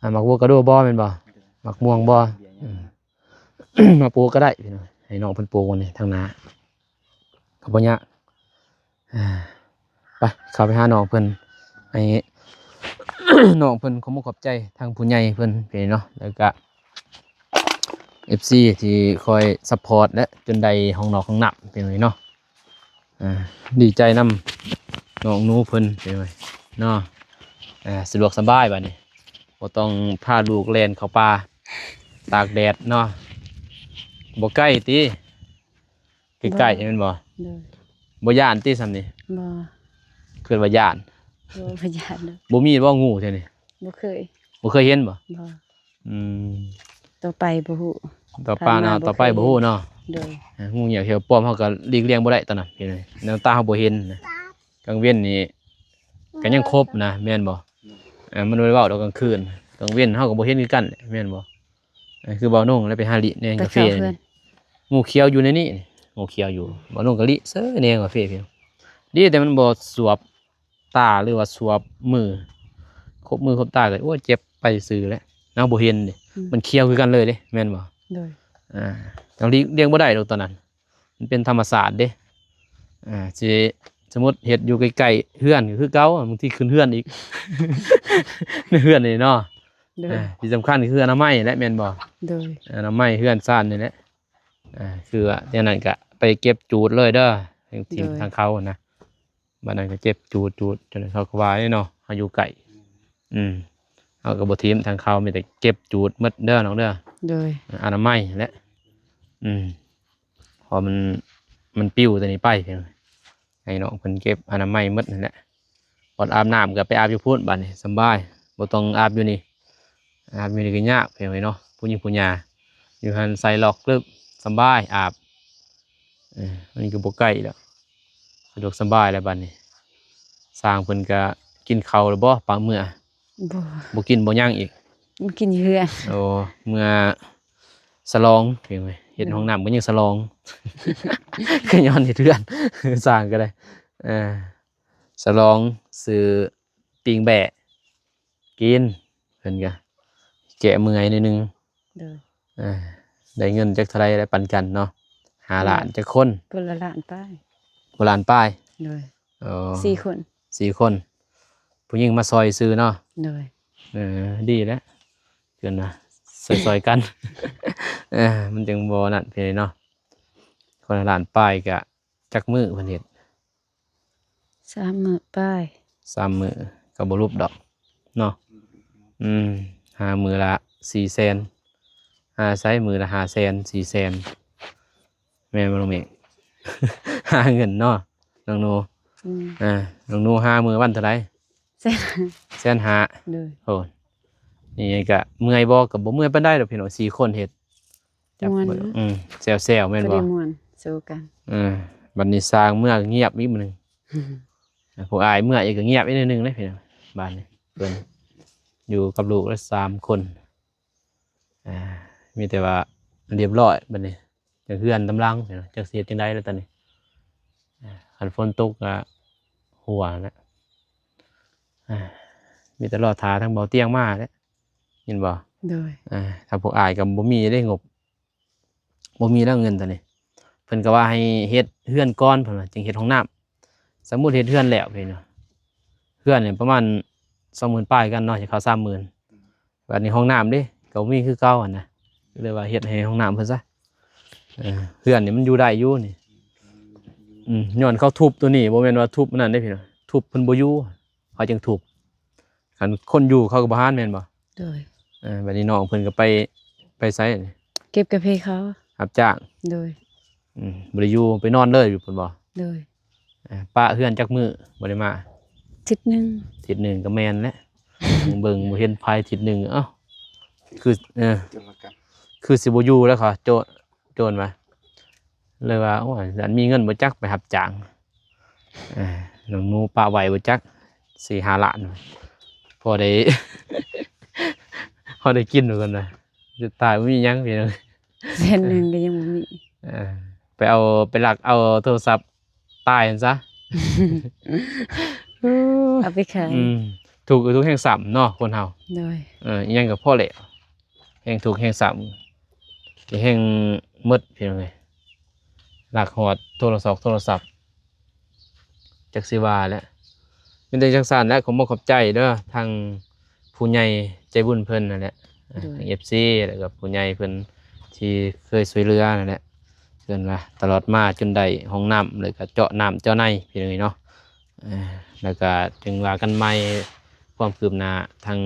ອ່າ ໝາກໂວຄາໂດບໍ່ແມ່ນບໍ່ ໂດຍ ໝາກມ່ວງບໍ່ ເບີຍ ອືມ ມາປູກກໍໄດ້ພີ່ນ້ອງ ໃຫ້ນ້ອງເພິ່ນປູກນີ້ທາງໜ້າ ກໍບໍ່ຍາກ ອ່າ ໄປ ເຂົ້າໄປຫານ້ອງເພິ່ນ ໃຫ້ ນ້ອງເພິ່ນຂອບມຸກຂອບໃຈທາງຜູ້ໃຫຍ່ເພິ່ນເນາະ ແລ້ວກະ ເອັຟຊີ ທີ່ຄອຍຊັບພອດ ແລະ ຈົນໄດ້ຫ້ອງນອກຫ້ອງນ້ຳເປັນຫຍັງເນາະ ອ່າ ດີໃຈນຳນ້ອງໜູເພິ່ນເນາະ ອ່າ ສະດວກສະບາຍບາດນີ້ ບໍ່ຕ້ອງພາລູກແລ່ນເຂົ້າປ່າ ຕາກແດດເນາະ. ບໍ່ໃກ້ຕິ? ໃກ້ໆ ບໍ່ ແມ່ນບໍ່? ໂດຍ. ບໍ່ຢ້ານຕິຊ່ຳນີ້? ບໍ່. ຄິດວ່າຢ້ານ? ບໍ່ ບໍ່ຢ້ານດອກ. ບໍ່ມີບໍ່ ງູແຖວນີ້? ບໍ່ເຄີຍ. ບໍ່ເຄີຍເຫັນບໍ່? ບໍ່. ອືມ ຕໍ່ໄປບໍ່ຮູ້. ຕໍ່ໄປເນາະ ຜ່ານມາບໍ່ເຄີຍເຫັນ. ຕໍ່ໄປບໍ່ຮູ້ເນາະ. ໂດຍ. ເອີ ງູຫຍັງທີ່ວ່າປ້ອມ ເຮົາກໍຫຼີກລ່ຽງບໍ່ໄດ້ຕອນນັ້ນ ແນວຕາເຮົາບໍ່ເຫັນນະ. ກາງເວັນນີ້ກໍຍັງຄົບນະ ແມ່ນບໍ່? ເອີ ມັນບໍ່ໄດ້ເວົ້າດອກກາງຄືນ. ກາງເວັນເຮົາກໍບໍ່ເຫັນຄືກັນແຫຼະ ແມ່ນບໍ່? ເອີ ຄືບ່າວນົງແລ້ວໄປຫາລິແນງກາເຟ ໄປເຝົ້າເຮືອນ. ງູຂຽວຢູ່ໃນນີ້ ງູຂຽວຢູ່. ບ່າວນົງກໍລິເຊີຍແນງກາເຟ ພີ່ນ້ອງ. ດີແຕ່ມັນບໍ່ສວບ ຕາ ຫຼືວ່າສວບມື ຄົບມືຄົບຕາກໍ ໂອ້ຍ ເຈັບໄປຊື່ແຫຼະ. ເຮົາບໍ່ເຫັນເດ້ ອືມ ມັນຂຽວຄືກັນເລີຍເດ້ ແມ່ນບໍ່? ໂດຍ. ອ່າ ຕ້ອງຫຼີກລ່ຽງບໍ່ໄດ້ດອກຕອນນັ້ນ ມັນເປັນທຳມະຊາດເດ້. ອ່າ ຊິ ສົມມຸດເຮັດຢູ່ໃກ້ໆເຮືອນກໍຄືເກົ່າ ບາງທີຂຶ້ນເຮືອນອີກ ໃນເຮືອນນີ້ເນາະ. ໂດຍ. ອ່າ ທີ່ສຳຄັນຄືອະນາໄມແຫຼະ ແມ່ນບໍ່? ໂດຍ. ອະນາໄມເຮືອນຊານນີ້ແຫຼະ. ອ່າ ຄືວ່າແນວນັ້ນກະໄປເກັບຈູດເລີຍເດີ ທີມ ໂດຍ ທາງເຂົານະ. ບາດນັ້ນກໍເຈັບຈູດໆ ຈັ່ງໃດເຂົາກໍວ່າເດ້ເນາະ ເຮົາຢູ່ໃກ້. ອືມ ເຮົາກໍບໍ່ຖິ້ມທາງເຂົາ ມີແຕ່ເກັບຈູດໝົດເດີນ້ອງເດີ. ໂດຍ. ອະນາໄມແຫຼະ. ອືມ ເພາະມັນ ມັນປິວແຕ່ນີ້ໄປ ໃຫ້ນ້ອງເພິ່ນເກັບອະນາໄມໝົດຫັ້ນແຫຼະ. ບ່ອນອາບນ້ຳກໍໄປອາບຢູ່ພຸ້ນ ບາດນີ້ສຳບາຍ ບໍ່ຕ້ອງອາບຢູ່ນີ້. ອາບຢູ່ນີ້ກໍຍາກ ພີ່ນ້ອງເອີຍເນາະ ຜູ້ຍິງຜູ້ຍາ ຢູ່ຫັ້ນໃສ່ລັອກລຶບ ສຳບາຍອາບ. ເອີ ມັນກໍບໍ່ໃກ້ແລ້ວ ສະດວກສະບາຍແລ້ວບາດນີ້. ຊ່າງເພິ່ນກໍກິນເຂົ້າແລ້ວບໍ່ ປາເມື່ອ? ບໍ່ ບໍ່ກິນບໍ່ຫຍັງອີກ ບໍ່ກິນຢູ່ເຮືອນ. ໂອ້ ເມື່ອສະຫຼອງ ເຮັດ ໂດຍ ຫ້ອງນ້ຳກໍຍັງສະຫຼອງ ກໍຍ້ອນເຮັດເຮືອນ ສ້າງກໍໄດ້. ເອີ ສະຫຼອງຊື້ປີ້ງແບ້ກິນ ເພິ່ນກະແກ້ເມື່ອຍໜ້ອຍໜຶ່ງ. ໂດຍ. ເອີ ໄດ້ເງິນຈັກເທົ່າໃດ ໄດ້ປັນກັນເນາະ ຫ້າ ໂດຍ ລ້ານ. ຈັກຄົນ? ຄົນລະລ້ານປາຍ. ຄົນລະລ້ານປາຍ. ໂດຍ. ເອີ ສີ່ຄົນ ສີ່ຄົນ ຜູ້ຍິງມາຊ່ອຍຊື້ເນາະ. ໂດຍ. ເອີ ດີແລ້ວ ເພິ່ນວ່າຊ່ອຍໆກັນ ເອີ ມັນຈັ່ງບໍ່ນັ້ນ ພີ່ນ້ອງເນາະ. ຄົນລະລ້ານປາຍກະ ຈັກມື້ເພິ່ນເຮັດ? ສາມມື້ປາຍ. ສາມມື້ກໍບໍ່ຫຼຸບດອກເນາະ. ອືມ ຫາມື້ລະສີ່ແສນ ຫາໃຊ້ມື້ລະຫ້າແສນ ສີ່ແສນ ແມ່ນບໍ່ນ້ອງເມກ? ຫາເງິນເນາະນ້ອງນູ. ອືມ ອ່າ ນ້ອງນູຫາມື້ວັນເທົ່າໃດ? ແສນຫ້າ. ແສນຫ້າ. ໂດຍ. ໂອ້ ນີ້ກະເມື່ອຍບໍ່? ກະບໍ່ເມື່ອຍປານໃດດອກພີ່ນ້ອງ ສີ່ຄົນເຮັດ ຈັບ ມ່ວນ ມື ເນາະ. ອືມ ແຊວໆ ແມ່ນບໍ່? ພໍດີມ່ວນ ສູ້ກັນ. ເອີ ບັດນີ້ຊ່າງເມື່ອກໍງຽບອີກມື້ໜຶ່ງ ພວກອ້າຍເມື່ອອີກກໍງຽບອີກໜ້ອຍໜຶ່ງເດ້ພີ່ນ້ອງ. ບາດນີ້ເພິ່ນຢູ່ກັບລູກລະສາມຄົນ ອ່າ ມີແຕ່ວ່າລຽບຮ້ອຍບັດນີ້ ຈັກເຮືອນຕຳລັງ ຈັກຊິເຮັດຈັ່ງໃດແລ້ວຕອນນີ້. ອ່າ ຄັນຝົນຕົກກໍຮົ່ວແລ້ວ ອ່າ ມີແຕ່ລໍຖ້າທາງເບົາຕຽງມາແຫຼະ ເຫັນບໍ່? ໂດຍ. ອ່າ ທາງພວກອ້າຍກໍບໍ່ມີເດ້ງົບ ບໍ່ມີແລ້ວເງິນຕອນນີ້. ເພິ່ນກໍວ່າໃຫ້ເຮັດເຮືອນກ່ອນ ເພິ່ນວ່າຈຶ່ງເຮັດຫ້ອງນ້ຳ. ສົມມຸດເຮັດເຮືອນແລ້ວ ເພິ່ນວ່າ ເຮືອນນີ້ປະມານສອງໝື່ນປາຍກັນເນາະ ຈະເຂົ້າສາມໝື່ນ. ບັດນີ້ຫ້ອງນ້ຳເດ້ ກໍບໍ່ມີຄືເກົ່າຫັ້ນນະ ກໍເລີຍວ່າເຮັດໃຫ້ຫ້ອງນ້ຳເພິ່ນຊະ. ເອີ ເຮືອນນີ້ມັນຢູ່ໄດ້ຢູ່ນີ້. ອືມ ຍ້ອນເຂົາທຸບໂຕນີ້ ບໍ່ແມ່ນວ່າທຸບອັນນັ້ນເດ້ພີ່ນ້ອງ ທຸບເພິ່ນບໍ່ຢູ່ ເຂົາຈຶ່ງທຸບ. ຄັນຄົນຢູ່ເຂົາກໍບໍ່ຫານແມ່ນບໍ່? ໂດຍ. ເອີ ບັດນີ້ນ້ອງເພິ່ນກໍໄປ ໄປໃສນີ້? ເກັບກາເຟເຂົາ ຮັບຈ້າງ. ໂດຍ. ອືມ ບໍ່ໄດ້ຢູ່ ໄປນອນເລີຍຢູ່ພຸ້ນບໍ່? ໂດຍ. ເອີ ປະເຮືອນຈັກມື້ບໍ່ໄດ້ມາ? ທິດໜຶ່ງ. ທິດໜຶ່ງກໍແມ່ນແຫຼະ ເບິ່ງບໍ່ເຫັນໃຜທິດໜຶ່ງ. ເອົ້າ ຄື ເອີ ຄືຊິບໍ່ຢູ່ແລ້ວ ເຂົາໂຈນ ໂຈນວ່າ ເລີຍວ່າ ໂອ້ຍ ອັນມີເງິນບໍ່ຈັກໄປຮັບຈ້າງ. ເອີ ນ້ອງນູປະໄວ້ບໍ່ຈັກສີ່ຫ້າລ້ານ ພໍໄດ້ ພໍໄດ້ກິນວ່າຊັ້ນນະ. ສຸດທ້າຍບໍ່ມີຫຍັງພີ່ນ້ອງ ແສນໜຶ່ງກໍຍັງບໍ່ມີ. ເອີ ໄປເອົາ ໄປລັກເອົາໂທລະສັບ ຕາຍຫັ້ນຊະ ເອົາໄປຂາຍ. ອືມ ທຸກ ທຸກແຮງຊ້ຳເນາະຄົນເຮົາ. ໂດຍ. ເອີ ອີ່ຫຍັງກໍພໍແລ້ວ ແຮງທຸກແຮງຊ້ຳ ແຮງໝົດພີ່ນ້ອງເອີຍ. ລັກຮອດໂທລະສອກໂທລະສັບ ຈັກຊິວ່າແຫຼະ. ມີແຕ່ຈັ່ງຊັ້ນແຫຼະ ຂໍຂອບອົກຂອບໃຈເດີ ທາງຜູ້ໃຫຍ່ໃຈບຸນເພິ່ນນັ້ນແຫຼະ. ໂດຍ. ທາງເອັຟຊີ ແລ້ວກໍຜູ້ໃຫຍ່ເພິ່ນທີ່ເຄີຍຊ່ວຍເຫຼືອນັ້ນແຫຼະ ເພິ່ນວ່າຕະຫຼອດມາຈົນໄດ້ຫ້ອງນ້ຳ ແລ້ວກໍເຈາະນ້ຳເຈາະໃນພີ່ນ້ອງເອີຍເນາະ. ເອີ ແລ້ວກໍຈຶ່ງວ່າກັນໃໝ່ ຄວາມຄືບໜ້າ ທາງ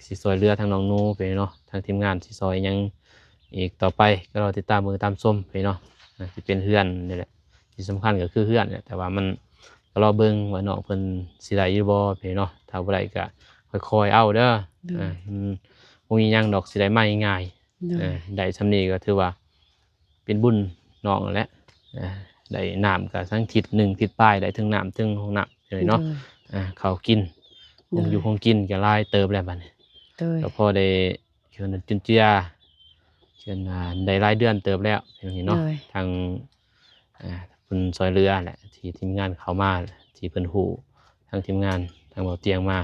ຊິຊ່ວຍເຫຼືອທາງນ້ອງນູໄປເນາະ ທາງທີມງານຊິຊ່ອຍຫຍັງ ອີກຕໍ່ໄປກໍລໍຕິດຕາມເບິ່ງຕາມຊົມພີ່ນ້ອງເນາະ ອາ ຊິເປັນເຮືອນນີ້ແຫຼະ ທີ່ສຳຄັນກໍຄືເຮືອນແຫຼະ ແຕ່ວ່າມັນ ກໍລໍເບິ່ງວ່ານ້ອງເພິ່ນຊິໄດ້ຢູ່ບໍ່ພີ່ນ້ອງເນາະ ຖ້າບໍ່ໄດ້ກໍຄ່ອຍໆເອົາເດີ ໂດຍ ອາ ອືມ ບໍ່ມີຫຍັງດອກ ຊິໄດ້ມາງ່າຍໆ ໂດຍ ເອີ ໄດ້ສ່ຳນີ້ກໍຖືວ່າເປັນບຸນນ້ອງຫັ້ນແຫຼະ ເອີ ໄດ້ນ້ຳກໍທັງທິດໜຶ່ງທິດປາຍ ໄດ້ເຖິງນ້ຳເຖິງຫ້ອງນ້ຳເລີຍເນາະ ໂດຍ ອາ ເຂົ້າກິນ ໂດຍ ຂອງຢູ່ຂອງກິນກໍຫຼາຍເຕີບແລ້ວບັດນີ້ ໂດຍ ກໍພໍໄດ້ ເພິ່ນຈຸນເຈືອ ເພິ່ນວ່າໄດ້ຫຼາຍເດືອນເຕີບແລ້ວ ເປັນຈັ່ງຊີ້ເນາະ ໂດຍ ທາງ ເອີ ເພິ່ນຊ່ວຍເຫຼືອແຫຼະ ທີ່ທີມງານເຂົ້າມາ ທີ່ເພິ່ນຮູ້ ທາງທີມງານ ທາງເບົາຕຽງມາ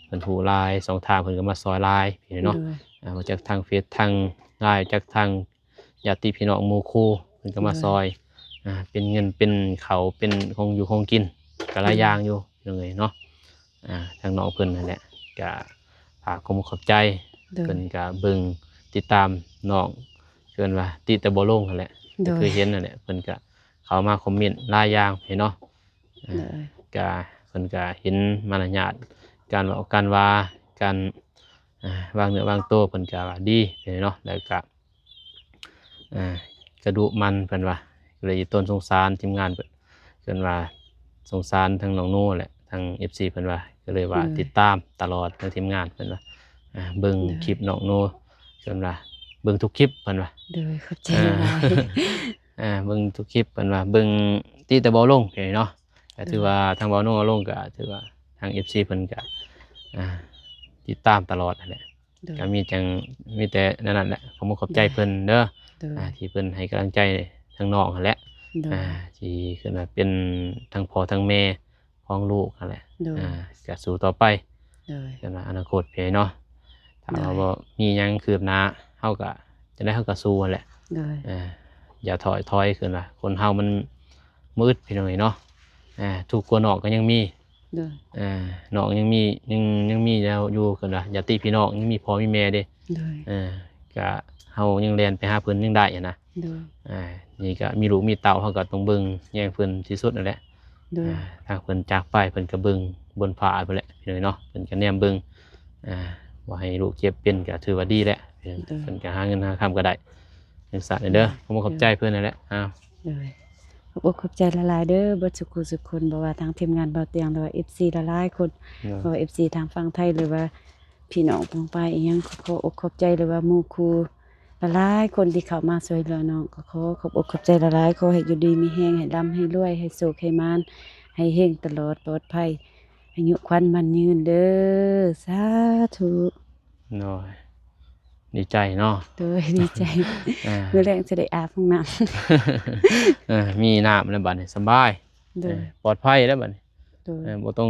ເພິ່ນຮູ້ຫຼາຍຊ່ອງທາງ ເພິ່ນກໍມາຊ່ອຍຫຼາຍ ພີ່ນ້ອງເນາະ ໂດຍ ອາ ມາຈາກທາງເຟສ ທາງລາຍ ຈາກທາງຍາດຕິພີ່ນ້ອງໝູ່ຄູ່ ເພິ່ນກໍມາ ໂດຍ ຊ່ອຍ ອາ ເປັນເງິນເປັນເຂົ້າ ເປັນຂອງຢູ່ຂອງກິນ ກໍຫຼາຍ ໂດຍ ຢ່າງຢູ່ ພີ່ນ້ອງເອີຍເນາະ. ອ່າ ທາງນ້ອງເພິ່ນຫັ້ນແຫຼະ ກະຝາກຄວາມຂອບໃຈ ໂດຍ ເພິ່ນກະເບິ່ງຕິດຕາມນ້ອງ ເອີ້ນວ່າຕິແຕ່ບໍ່ລົງຫັ້ນແຫຼະ ໂດຍ ກໍຄືເຫັນຫັ້ນແຫຼະ ເພິ່ນກະເຂົ້າມາຄອມເມັນຫຼາຍຢ່າງເນາະ ໂດຍ ກະເພິ່ນກະເຫັນມາລະຍາດການເວົ້າການວ່າ ການ ອ່າ ວາງເນື້ອວາງໂຕ ເພິ່ນກະວ່າດີເນາະ ແລ້ວກະ ອ່າ ກະດຸໝັ່ນເພິ່ນວ່າ ກໍເລີຍຕົ້ນສົງສານທີມງານເພິ່ນ ເພິ່ນວ່າສົງສານທັງນ້ອງໂນແຫຼະ ທັງເອັຟຊີເພິ່ນວ່າ ກໍເລີຍວ່າ ໂດຍ ຕິດຕາມຕະຫຼອດທາງທີມງານເພິ່ນວ່າ ອ່າ ເບິ່ງ ໂດຍ ຄລິບນ້ອງໂນ ເພິ່ນວ່າເບິ່ງທຸກຄລິບເພິ່ນວ່າ ໂດຍ ຂອບໃຈ ອ່າ ຫຼາຍໆ ອ່າ ເບິ່ງທຸກຄລິບເພິ່ນວ່າ ເບິ່ງຕິແຕ່ບໍ່ລົງເນາະ ກໍຖືວ່າ ໂດຍ ທາງບໍ່ລົງເອົາລົງ ກໍຖືວ່າທາງເອັຟຊີເພິ່ນກໍ ອ່າ ຕິດຕາມຕະຫຼອດຫັ້ນແຫຼະ. ໂດຍ ກໍມີຈັ່ງ ມີແຕ່ແນວນັ້ນແຫຼະ ຂໍຂອບໃຈ ໂດຍ ເພິ່ນເດີ ໂດຍ ອ່າ ທີ່ເພິ່ນໃຫ້ກຳລັງໃຈທາງນ້ອງຫັ້ນແຫຼະ ໂດຍ ອ່າ ທີ່ເອີ້ນວ່າເປັນທັງພໍ່ທັງແມ່ຂອງລູກຫັ້ນແຫຼະ ໂດຍ ອ່າ ກໍສູ້ຕໍ່ໄປ ໂດຍ ເອີ້ນວ່າອະນາຄົດເນາະ ຖ້າວ່າ ໂດຍ ບໍ່ມີຫຍັງຄືບໜ້າ ເຮົາກໍຈັ່ງໃດເຮົາກໍສູ້ຫັ້ນແຫຼະ ໂດຍ ອ່າ ຢ່າຖອຍຖອຍ ຄືວ່າຄົນເຮົາມັນບໍ່ອຶດ ພີ່ນ້ອງເອີຍເນາະ ອ່າ ທຸກກວ່ານອກກໍຍັງມີ ໂດຍ ອ່າ ນ້ອງຍັງມີ ຍັງ ຍັງມີແນວຢູ່ ເອີ້ນວ່າຍາດຕິພີ່ນ້ອງ ຍັງມີພໍ່ມີແມ່ເດ້ ໂດຍ ເອີ ກະເຮົາຍັງແລ່ນໄປຫາເພິ່ນຍັງໄດ້ຫັ້ນນະ ໂດຍ ອ່າ ນີ້ກະມີລູກມີເຕົ້າ ເຮົາກະຕ້ອງເບິ່ງແຍງເພິ່ນທີ່ສຸດຫັ້ນແຫຼະ ໂດຍ ອ່າ ຖ້າເພິ່ນຈາກໄປ ເພິ່ນກະເບິ່ງບົນຟ້າພຸ້ນແຫຼະ ພີ່ນ້ອງເນາະ ເພິ່ນກະແນມເບິ່ງ ອ່າ ບໍ່ໃຫ້ລູກເຈັບເປັນກະຖືວ່າດີແຫຼະ ໂດຍ ເພິ່ນກະຫາເງິນຫາຄຳກະໄດ້ ຈັ່ງຊັ້ນເດີ ໂດຍ ຂໍຂອບໃຈເພິ່ນຫັ້ນແຫຼະ ອ້າວ ໂດຍ ຂອບອົກຂອບໃຈຫຼາຍໆເດີ ເບິດສຸຂູສຸຄົນ ບໍ່ວ່າທາງທີມງານເບົາຕຽງ ຫຼືວ່າເອັຟຊີຫຼາຍໆຄົນ ໂດຍ ບໍ່ວ່າເອັຟຊີທາງຝັ່ງໄທ ຫຼືວ່າພີ່ນ້ອງປ້ອງປາຍອີ່ຫຍັງ ກໍຂໍອົກຂອບໃຈ ຫຼືວ່າໝູ່ຄູ່ຫຼາຍໆຄົນທີ່ເຂົ້າມາຊ່ວຍເຫຼືອນ້ອງ ກໍຂໍຂອບອົກຂອບໃຈຫຼາຍໆ ຂໍໃຫ້ຢູ່ດີມີແຮງ ໃຫ້ລ່ຳໃຫ້ລວຍ ໃຫ້ໂຊກໃຫ້ໝານ ໃຫ້ເຮັງຕະຫຼອດ ປອດໄພ ອາຍຸຂວັນໝັ້ນຍືນເດີ ສາທຸ. ໂດຍ ດີໃຈເນາະ ໂດຍ ດີໃຈ ອ່າ ມື້ແລງຊິໄດ້ອາບຫ້ອງນ້ຳ ເອີ ມີນ້ຳແລ້ວບັດນີ້ສະບາຍ ໂດຍ ເອີ ປອດໄພແລ້ວບັດນີ້ ໂດຍ ເອີ ບໍ່ຕ້ອງ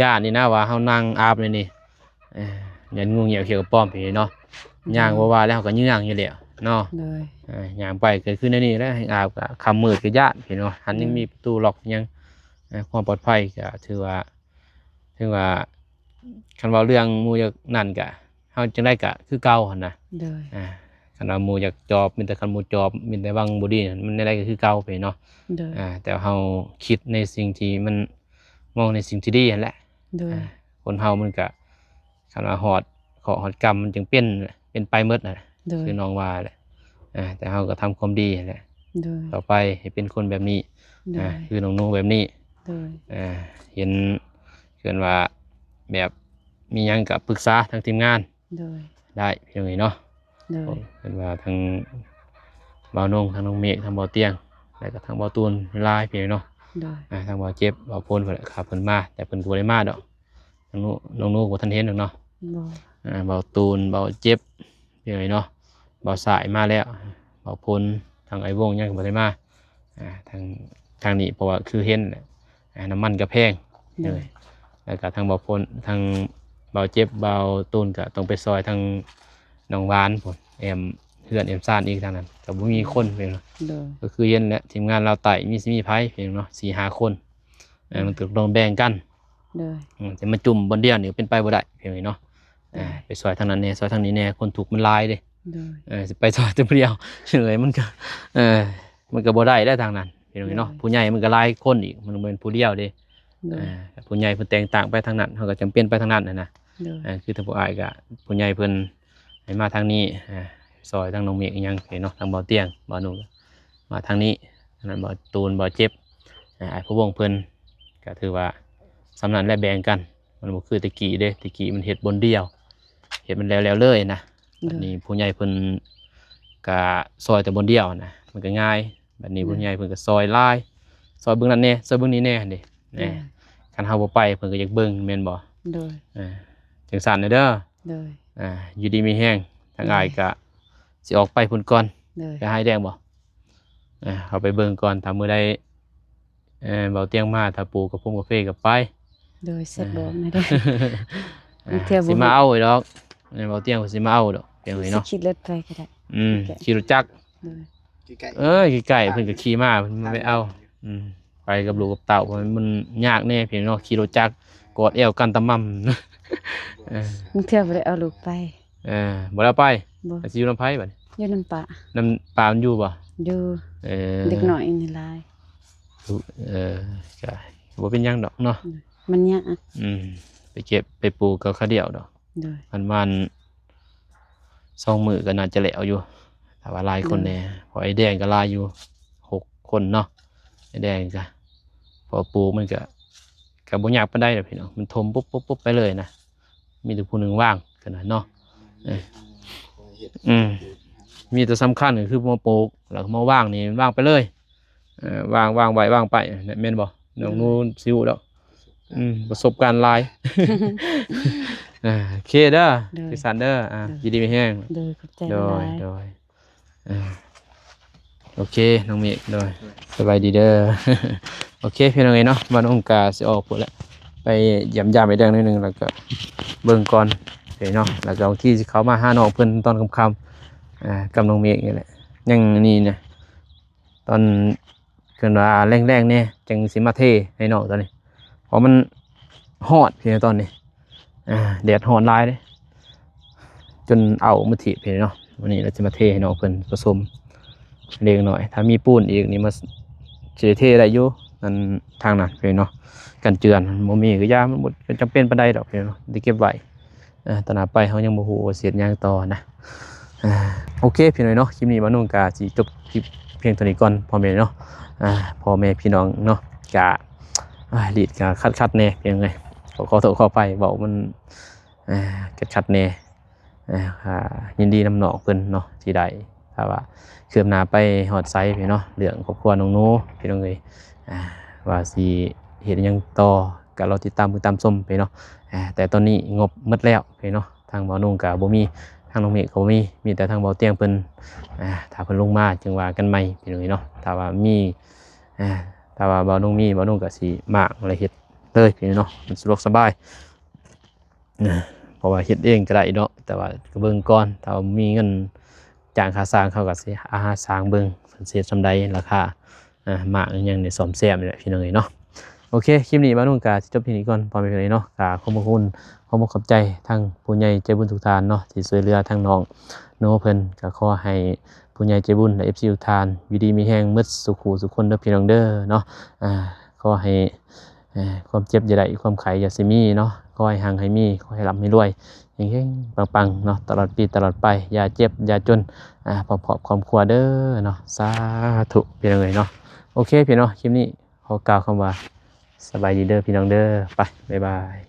ຢ້ານນີ້ນະວ່າເຮົານັ່ງອາບໃນນີ້ ເອີ ຢ້ານງູງຽວຂຽວກະປອມພີ້ເນາະ ໂດຍ ຍ່າງວ່າໆແລ້ວເຮົາກະເຍືອງຢູ່ແລ້ວເນາະ ໂດຍ ເອີ ຍ່າງໄປກະຄືໃນນີ້ແຫຼະ ອາບກະຄ່ຳມືດກະຢ້ານພີ້ເນາະ ຫັ້ນຍັງ ໂດຍ ມີປະຕູລັອກຫຍັງ ເອີ ຄວາມປອດໄພກະຖືວ່າ ເຖິງວ່າ ຄັນເວົ້າເລື່ອງໝູ່ຢາກນັ້ນກະ ເຮົາຈັ່ງໃດກະຄືເກົ່າຫັ້ນນະ ໂດຍ ອ່າ ຄັນວ່າໝູ່ຢາກຈອບ ມີແຕ່ ຄັນໝູ່ຈອບ ມີແຕ່ຫວັງບໍ່ດີ ມັນແນວໃດກະຄືເກົ່າໄປເນາະ ໂດຍ ອ່າ ແຕ່ວ່າເຮົາຄິດໃນສິ່ງທີ່ມັນ ມອງໃນສິ່ງທີ່ດີຫັ້ນແຫຼະ ໂດຍ ອ່າ ຄົນເຮົາມັນກະ ຄັນວ່າຮອດເຄາະຮອດກຳ ມັນຈຶ່ງເປັນ ເປັນໄປໝົດຫັ້ນ ໂດຍ ຄືນ້ອງວ່າແຫຼະ ອ່າ ແຕ່ເຮົາກະທຳຄວາມດີຫັ້ນແຫຼະ ໂດຍ ຕໍ່ໄປໃຫ້ເປັນຄົນແບບນີ້ ໂດຍ ອ່າ ຄືນ້ອງໜູແບບນີ້ ໂດຍ ອ່າ ເຫັນ ເອີ້ນວ່າແບບມີຫຍັງກະປຶກສາທາງທີມງານ ໂດຍ ໄດ້ ພີ່ນ້ອງເອີຍເນາະ ໂດຍ ເພິ່ນວ່າທາງບ່າວນົງ ທາງນ້ອງເມກ ທາງບ່າວຕຽງ ແລ້ວກະທາງບ່າວຕູນຫຼາຍ ພີ່ນ້ອງເນາະ ໂດຍ ອ່າ ທາງບ່າວເຈັບ ບ່າວພົນ ເພິ່ນ ຖ້າເພິ່ນມາ ແຕ່ເພິ່ນກະບໍ່ໄດ້ມາດອກ ນ້ອງໜູ ນ້ອງໜູກະບໍ່ທັນເຫັນດອກເນາະ ບໍ່ ອ່າ ບ່າວຕູນ ບ່າວເຈັບ ພີ່ນ້ອງເອີຍເນາະ ບ່າວສາຍມາແລ້ວ ບ່າວພົນ ທາງອ້າຍວົງຍັງບໍ່ໄດ້ມາ ອ່າ ທາງ ທາງນີ້ ເພາະວ່າຄືເຫັນແຫຼະ ອ່າ ນ້ຳມັນກະແພງ ໂດຍ ເອີ ແລ້ວກະທາງບ່າວພົນ ທາງບ່າວເຈັບ ບ່າວຕູນກະຕ້ອງໄປຊ່ອຍທາງໜອງຫວານພຸ້ນ ແອ້ມເຮືອນແອ້ມຊານອີກທາງນັ້ນ ກະບໍ່ມີຄົນ ໂດຍ ພີ່ນ້ອງເນາະ ໂດຍ ກະຄືເຫັນແຫຼະ ທີມງານລາວໃຕ້ມີຊິມີໃຜ ພີ່ນ້ອງເນາະ ສີ່ຫ້າຄົນ ເອີ ມັນກະຕ້ອງແບ່ງກັນ ໂດຍ ອືມ ແຕ່ມາຈຸ້ມບ່ອນດຽວນີ້ເປັນໄປບໍ່ໄດ້ ພີ່ນ້ອງເນາະ ໂດຍ ອ່າ ໄປຊ່ອຍທາງນັ້ນແດ່ ຊ່ອຍທາງນີ້ແດ່ ຄົນທຸກມັນຫຼາຍເດ້ ໂດຍ ເອີ ຊິໄປຊ່ອຍແຕ່ຜູ້ດຽວ ເອີ ມັນກະ ເອີ ມັນກະບໍ່ໄດ້ແຫຼະທາງນັ້ນ ພີ່ນ້ອງເນາະ ໂດຍ ຜູ້ໃຫຍ່ມັນກະຫຼາຍຄົນອີກ ມັນບໍ່ແມ່ນຜູ້ດຽວເດ້ ໂດຍ ເອີ ຜູ້ໃຫຍ່ເພິ່ນແຕ່ງຕັ້ງໄປທາງນັ້ນ ເຮົາກະຈຳເປັນໄປທາງນັ້ນຫັ້ນນະ ໂດຍ ເອີ ຄືທາງພວກອ້າຍກະ ຜູ້ໃຫຍ່ເພິ່ນໃຫ້ມາທາງນີ້ ອ່າ ຊ່ອຍທັງນ້ອງເມກອີ່ຫຍັງເນາະ ທັງເບົາຕຽງ ເບົານຸ່ງ ມາທາງນີ້ ອັນນັ້ນເບົາຕູນ ເບົາເຈັບ ອ້າຍພະວົງເພິ່ນ ກໍຖືວ່າສ່ຳນັ້ນແຫຼະ ແບ່ງກັນ ມັນບໍ່ຄືແຕ່ກີ້ເດ້ ແຕ່ກີ້ມັນເຮັດບ່ອນດຽວ ເຮັດມັນແລ້ວໆເລີຍນະ. ໂດຍ ບັດນີ້ຜູ້ໃຫຍ່ເພິ່ນກະຊ່ອຍແຕ່ບ່ອນດຽວນະ ມັນກະງ່າຍ. ບັດນີ້ ໂດຍ ຜູ້ໃຫຍ່ເພິ່ນກະຊ່ອຍຫຼາຍ ຊ່ອຍເບິ່ງນັ້ນແດ່ ຊ່ອຍເບິ່ງນີ້ແດ່ຫັ້ນເດ. ໂດຍ ຄັນເຮົາບໍ່ໄປເພິ່ນກະຢາກເບິ່ງແມ່ນບໍ່? ໂດຍ ເອີ ຈັ່ງຊັ້ນເດີ. ໂດຍ ອ່າ ຢູ່ດີມີແຮງ ທາງ ໂດຍ ອ້າຍກະຊິອອກໄປພຸ້ນກ່ອນ. ໂດຍ ໄປຫາອ້າຍແດງບໍ່? ອ່າ ເຮົາໄປເບິ່ງກ່ອນ ຖ້າມື້ໃດ ເອີ ເບົາຕຽງມາ ຖ້າປູກະພົງກາເຟກະໄປ. ໂດຍ ແຊດບອກແດ່ເດີ ເອີ ບາງເທື່ອບໍ່ ຊິມາເອົາດອກ ເອີ ເບົາຕຽງຊິມາເອົາດອກ ເປັນຫຍັງເນາະ ຊິຂີ່ລົດໄປກໍໄດ້. ອືມ ໂອເຄ ຂີ່ລົດຈັກ. ໂດຍ ໃກ້ໆ ເອີ ໃກ້ໆ ເພິ່ນກະຂີ່ມາ ເພິ່ນມາໄປເອົາ. ອືມ ໄປກັບລູກກັບເຕົ້າ ເພາະມັນຍາກແດ່ພີ່ນ້ອງ ຂີ່ລົດຈັກກອດແອວກັນຕະໝ່ຳ. ເອີ ບາງເທື່ອບໍ່ໄດ້ເອົາລູກໄປ. ເອີ ບໍ່ໄດ້ເອົາໄປ. ບໍ່ ແລ້ວຊິຢູ່ນຳໃຜບັດນີ້? ຢູ່ນຳປ້າ. ນຳປ້າມັນຢູ່ບໍ່? ຢູ່. ເອີ ເດັກນ້ອຍນີ້ຫຼາຍ. ເອີ ກະບໍ່ເປັນຫຍັງດອກເນາະ ອືມ ມັນຍາກ. ອືມ ໄປເກັບໄປປູກກະຄາວດຽວດອກ. ໂດຍ ປະມານສອງມື້ກໍໜ້າຈະແລ້ວຢູ່ ຖ້າວ່າຫຼາຍຄົນແດ່. ໂດຍ ເພາະອ້າຍແດງກໍຫຼາຍຢູ່ ຫົກຄົນເນາະ ອ້າຍແດງກໍ ເພາະປູກມັນກໍ ກໍບໍ່ຍາກປານໃດດອກພີ່ນ້ອງ ມັນຖົມປຸບໆໆໄປເລີຍນະ ມີແຕ່ຜູ້ໜຶ່ງວາງເທົ່ານັ້ນເນາະ. ເອີ ອືມ ມີແຕ່ສຳຄັນກໍຄືມາປູກ ແລ້ວກໍມາວາງນີ້ ວາງໄປເລີຍ. ເອີ ວາງ ວາງໄວ້ວາງໄປ ແມ່ນບໍ່? ນ້ອງໜູຊິຮູ້ດອກ ອືມ ປະສົບການຫຼາຍ. ອ່າ ໂອເຄເດີ ໂດຍ ທີ່ຊັ້ນເດີ ອ່າ ໂດຍ ຢູ່ດີມີແຮງ. ໂດຍ ຂອບໃຈຫຼາຍໆ. ໂດຍ ໂດຍ ອ່າ ໂອເຄ ນ້ອງເມກ ໂດຍ ສະບາຍດີເດີ. ໂອເຄ ພີ່ນ້ອງເອີຍເນາະ ບ່າວນຸ່ງກະຊິອອກພຸ້ນແຫຼະ ໄປຢ້ຽມຢາມອີກເລື່ອງໜຶ່ງ ແລ້ວກະເບິ່ງກ່ອນເນາະ ແລ້ວກະບາງທີຊິເຂົ້າມາຫານ້ອງເພິ່ນຕອນຄ່ຳໆ ອ່າ ກັບນ້ອງເມກນີ້ແຫຼະ ຍັງນີ້ນະ ຕອນເພິ່ນວ່າແລງໆແດ່ ຈັ່ງຊິມາເທໃຫ້ນ້ອງຕອນນີ້ ເພາະມັນຮ້ອນພີ່ນ້ອງຕອນນີ້ ອ່າ ແດດຮ້ອນຫຼາຍເດ້ ຈົນເອົາມາຖີບເດ້ເນາະ. ມື້ນີ້ລະຊິມາເທໃຫ້ນ້ອງເພິ່ນປະສົມເລັກນ້ອຍ ຖ້າມີປູນອີກນີ້ມາ ຊິໄດ້ເທໄດ້ຢູ່ ອັນທາງນັ້ນເດ້ເນາະ ກັນເຈື່ອນ ບໍ່ມີກໍຢ່າ ມັນບໍ່ຈຳເປັນປານໃດດອກເນາະ ໄດ້ເກັບໄວ້ ເອີ ຕອນໜ້າໄປເຮົາຍັງບໍ່ຮູ້ວ່າຊິເຮັດຫຍັງຕໍ່ນະ. ອ່າ ໂອເຄ ພີ່ນ້ອງເນາະ ຄລິບນີ້ບ່າວນຸ່ງກະຊິຈົບຄລິບພຽງເທົ່ານີ້ກ່ອນ ພໍ່ແມ່ເນາະ ອ່າ ພໍ່ແມ່ພີ່ນ້ອງເນາະ ກະ ອ່າ ລີດກະຂັດໆແດ່ ພີ່ນ້ອງເອີຍ ຂໍ ຂໍໂທດຂໍອະໄພ ເວົ້າມັນ ອ່າ ຂັດໆແດ່ ອ່າ ຍິນດີນຳນ້ອງເພິ່ນເນາະ ທີ່ໄດ້ ຖ້າວ່າຄືບໜ້າໄປຮອດໃສເນາະ ເລື່ອງຄອບຄົວນ້ອງໜູ ພີ່ນ້ອງເອີຍ ອ່າ ວ່າຊິເຮັດຫຍັງຕໍ່ ກໍລໍຕິດຕາມເບິ່ງຕາມຊົມໄປເນາະ. ອ່າ ແຕ່ຕອນນີ້ງົບໝົດແລ້ວເນາະ ທາງບ່າວນຸ່ງກໍບໍ່ມີ ທາງນ້ອງເມກກໍບໍ່ມີ ມີແຕ່ທາງບ່າວຕຽງເພິ່ນ ອ່າ ຖ້າເພິ່ນລົງມາຈຶ່ງວ່າກັນໃໝ່ພີ່ນ້ອງເອີຍເນາະ. ຖ້າວ່າມີ ອ່າ ຖ້າວ່າບ່າວນຸ່ງມີ ບ່າວນຸ່ງກໍຊິມ້າງແລ້ວເຮັດເລີຍພີ່ນ້ອງເນາະ ມັນສະດວກສະບາຍ. ເພາະວ່າເຮັດເອງກໍໄດ້ເນາະ ແຕ່ວ່າກໍເບິ່ງກ່ອນ ຖ້າວ່າມີເງິນຈ້າງຄ່າຊ່າງ ເຂົາກໍຊິຫາຊ່າງເບິ່ງເພິ່ນຊິເຮັດສ່ຳໃດ ລາຄາ ອ່າ ມ້າງອີ່ຫຍັງນີ້ ສ້ອມແຊມນີ້ແຫຼະ ພີ່ນ້ອງເອີຍເນາະ. ໂອເຄ ຄລິບນີ້ບ່າວນຸ່ງກໍຊິຈົບພຽງນີ້ກ່ອນ ພໍ່ແມ່ພີ່ນ້ອງເນາະ. ກໍຂໍຂອບຄຸນ ຂໍຂອບໃຈທາງຜູ້ໃຫຍ່ໃຈບຸນທຸກທ່ານເນາະ ທີ່ຊ່ວຍເຫຼືອທາງນ້ອງໜູເພິ່ນ ກໍຂໍໃຫ້ຜູ້ໃຫญ่ໃຈບຸນ ແລະ ເອັຟຊີ ທຸກທ່ານ ຢູ່ດີມີແຮງໝົດສູ່ຄູ່ສູ່ຄົນເດີ ພີ່ນ້ອງເດີເນາະ. ອ່າ ຂໍໃຫ້ ເອີ ຄວາມເຈັບຢ່າໄດ້ ຄວາມໄຂ້ຢ່າຊິມີເນາະ ຂໍໃຫ້ຮັ່ງໃຫ້ມີ ຂໍໃຫ້ລ່ຳໃຫ້ລວຍ ເຮັງໆ ປັງໆເນາະ ຕະຫຼອດປີຕະຫຼອດໄປ ຢ່າເຈັບຢ່າຈົນ ອ່າ ພ້ອມຄອບຄອບຄົວເດີເນາະ ສາທຸ ພີ່ນ້ອງເອີຍເນາະ. ໂອເຄ ພີ່ນ້ອງ ຄລິບນີ້ຂໍກ່າວຄຳວ່າ ສະບາຍດີເດີ ພີ່ນ້ອງເດີ ໄປ ບາຍບາຍ.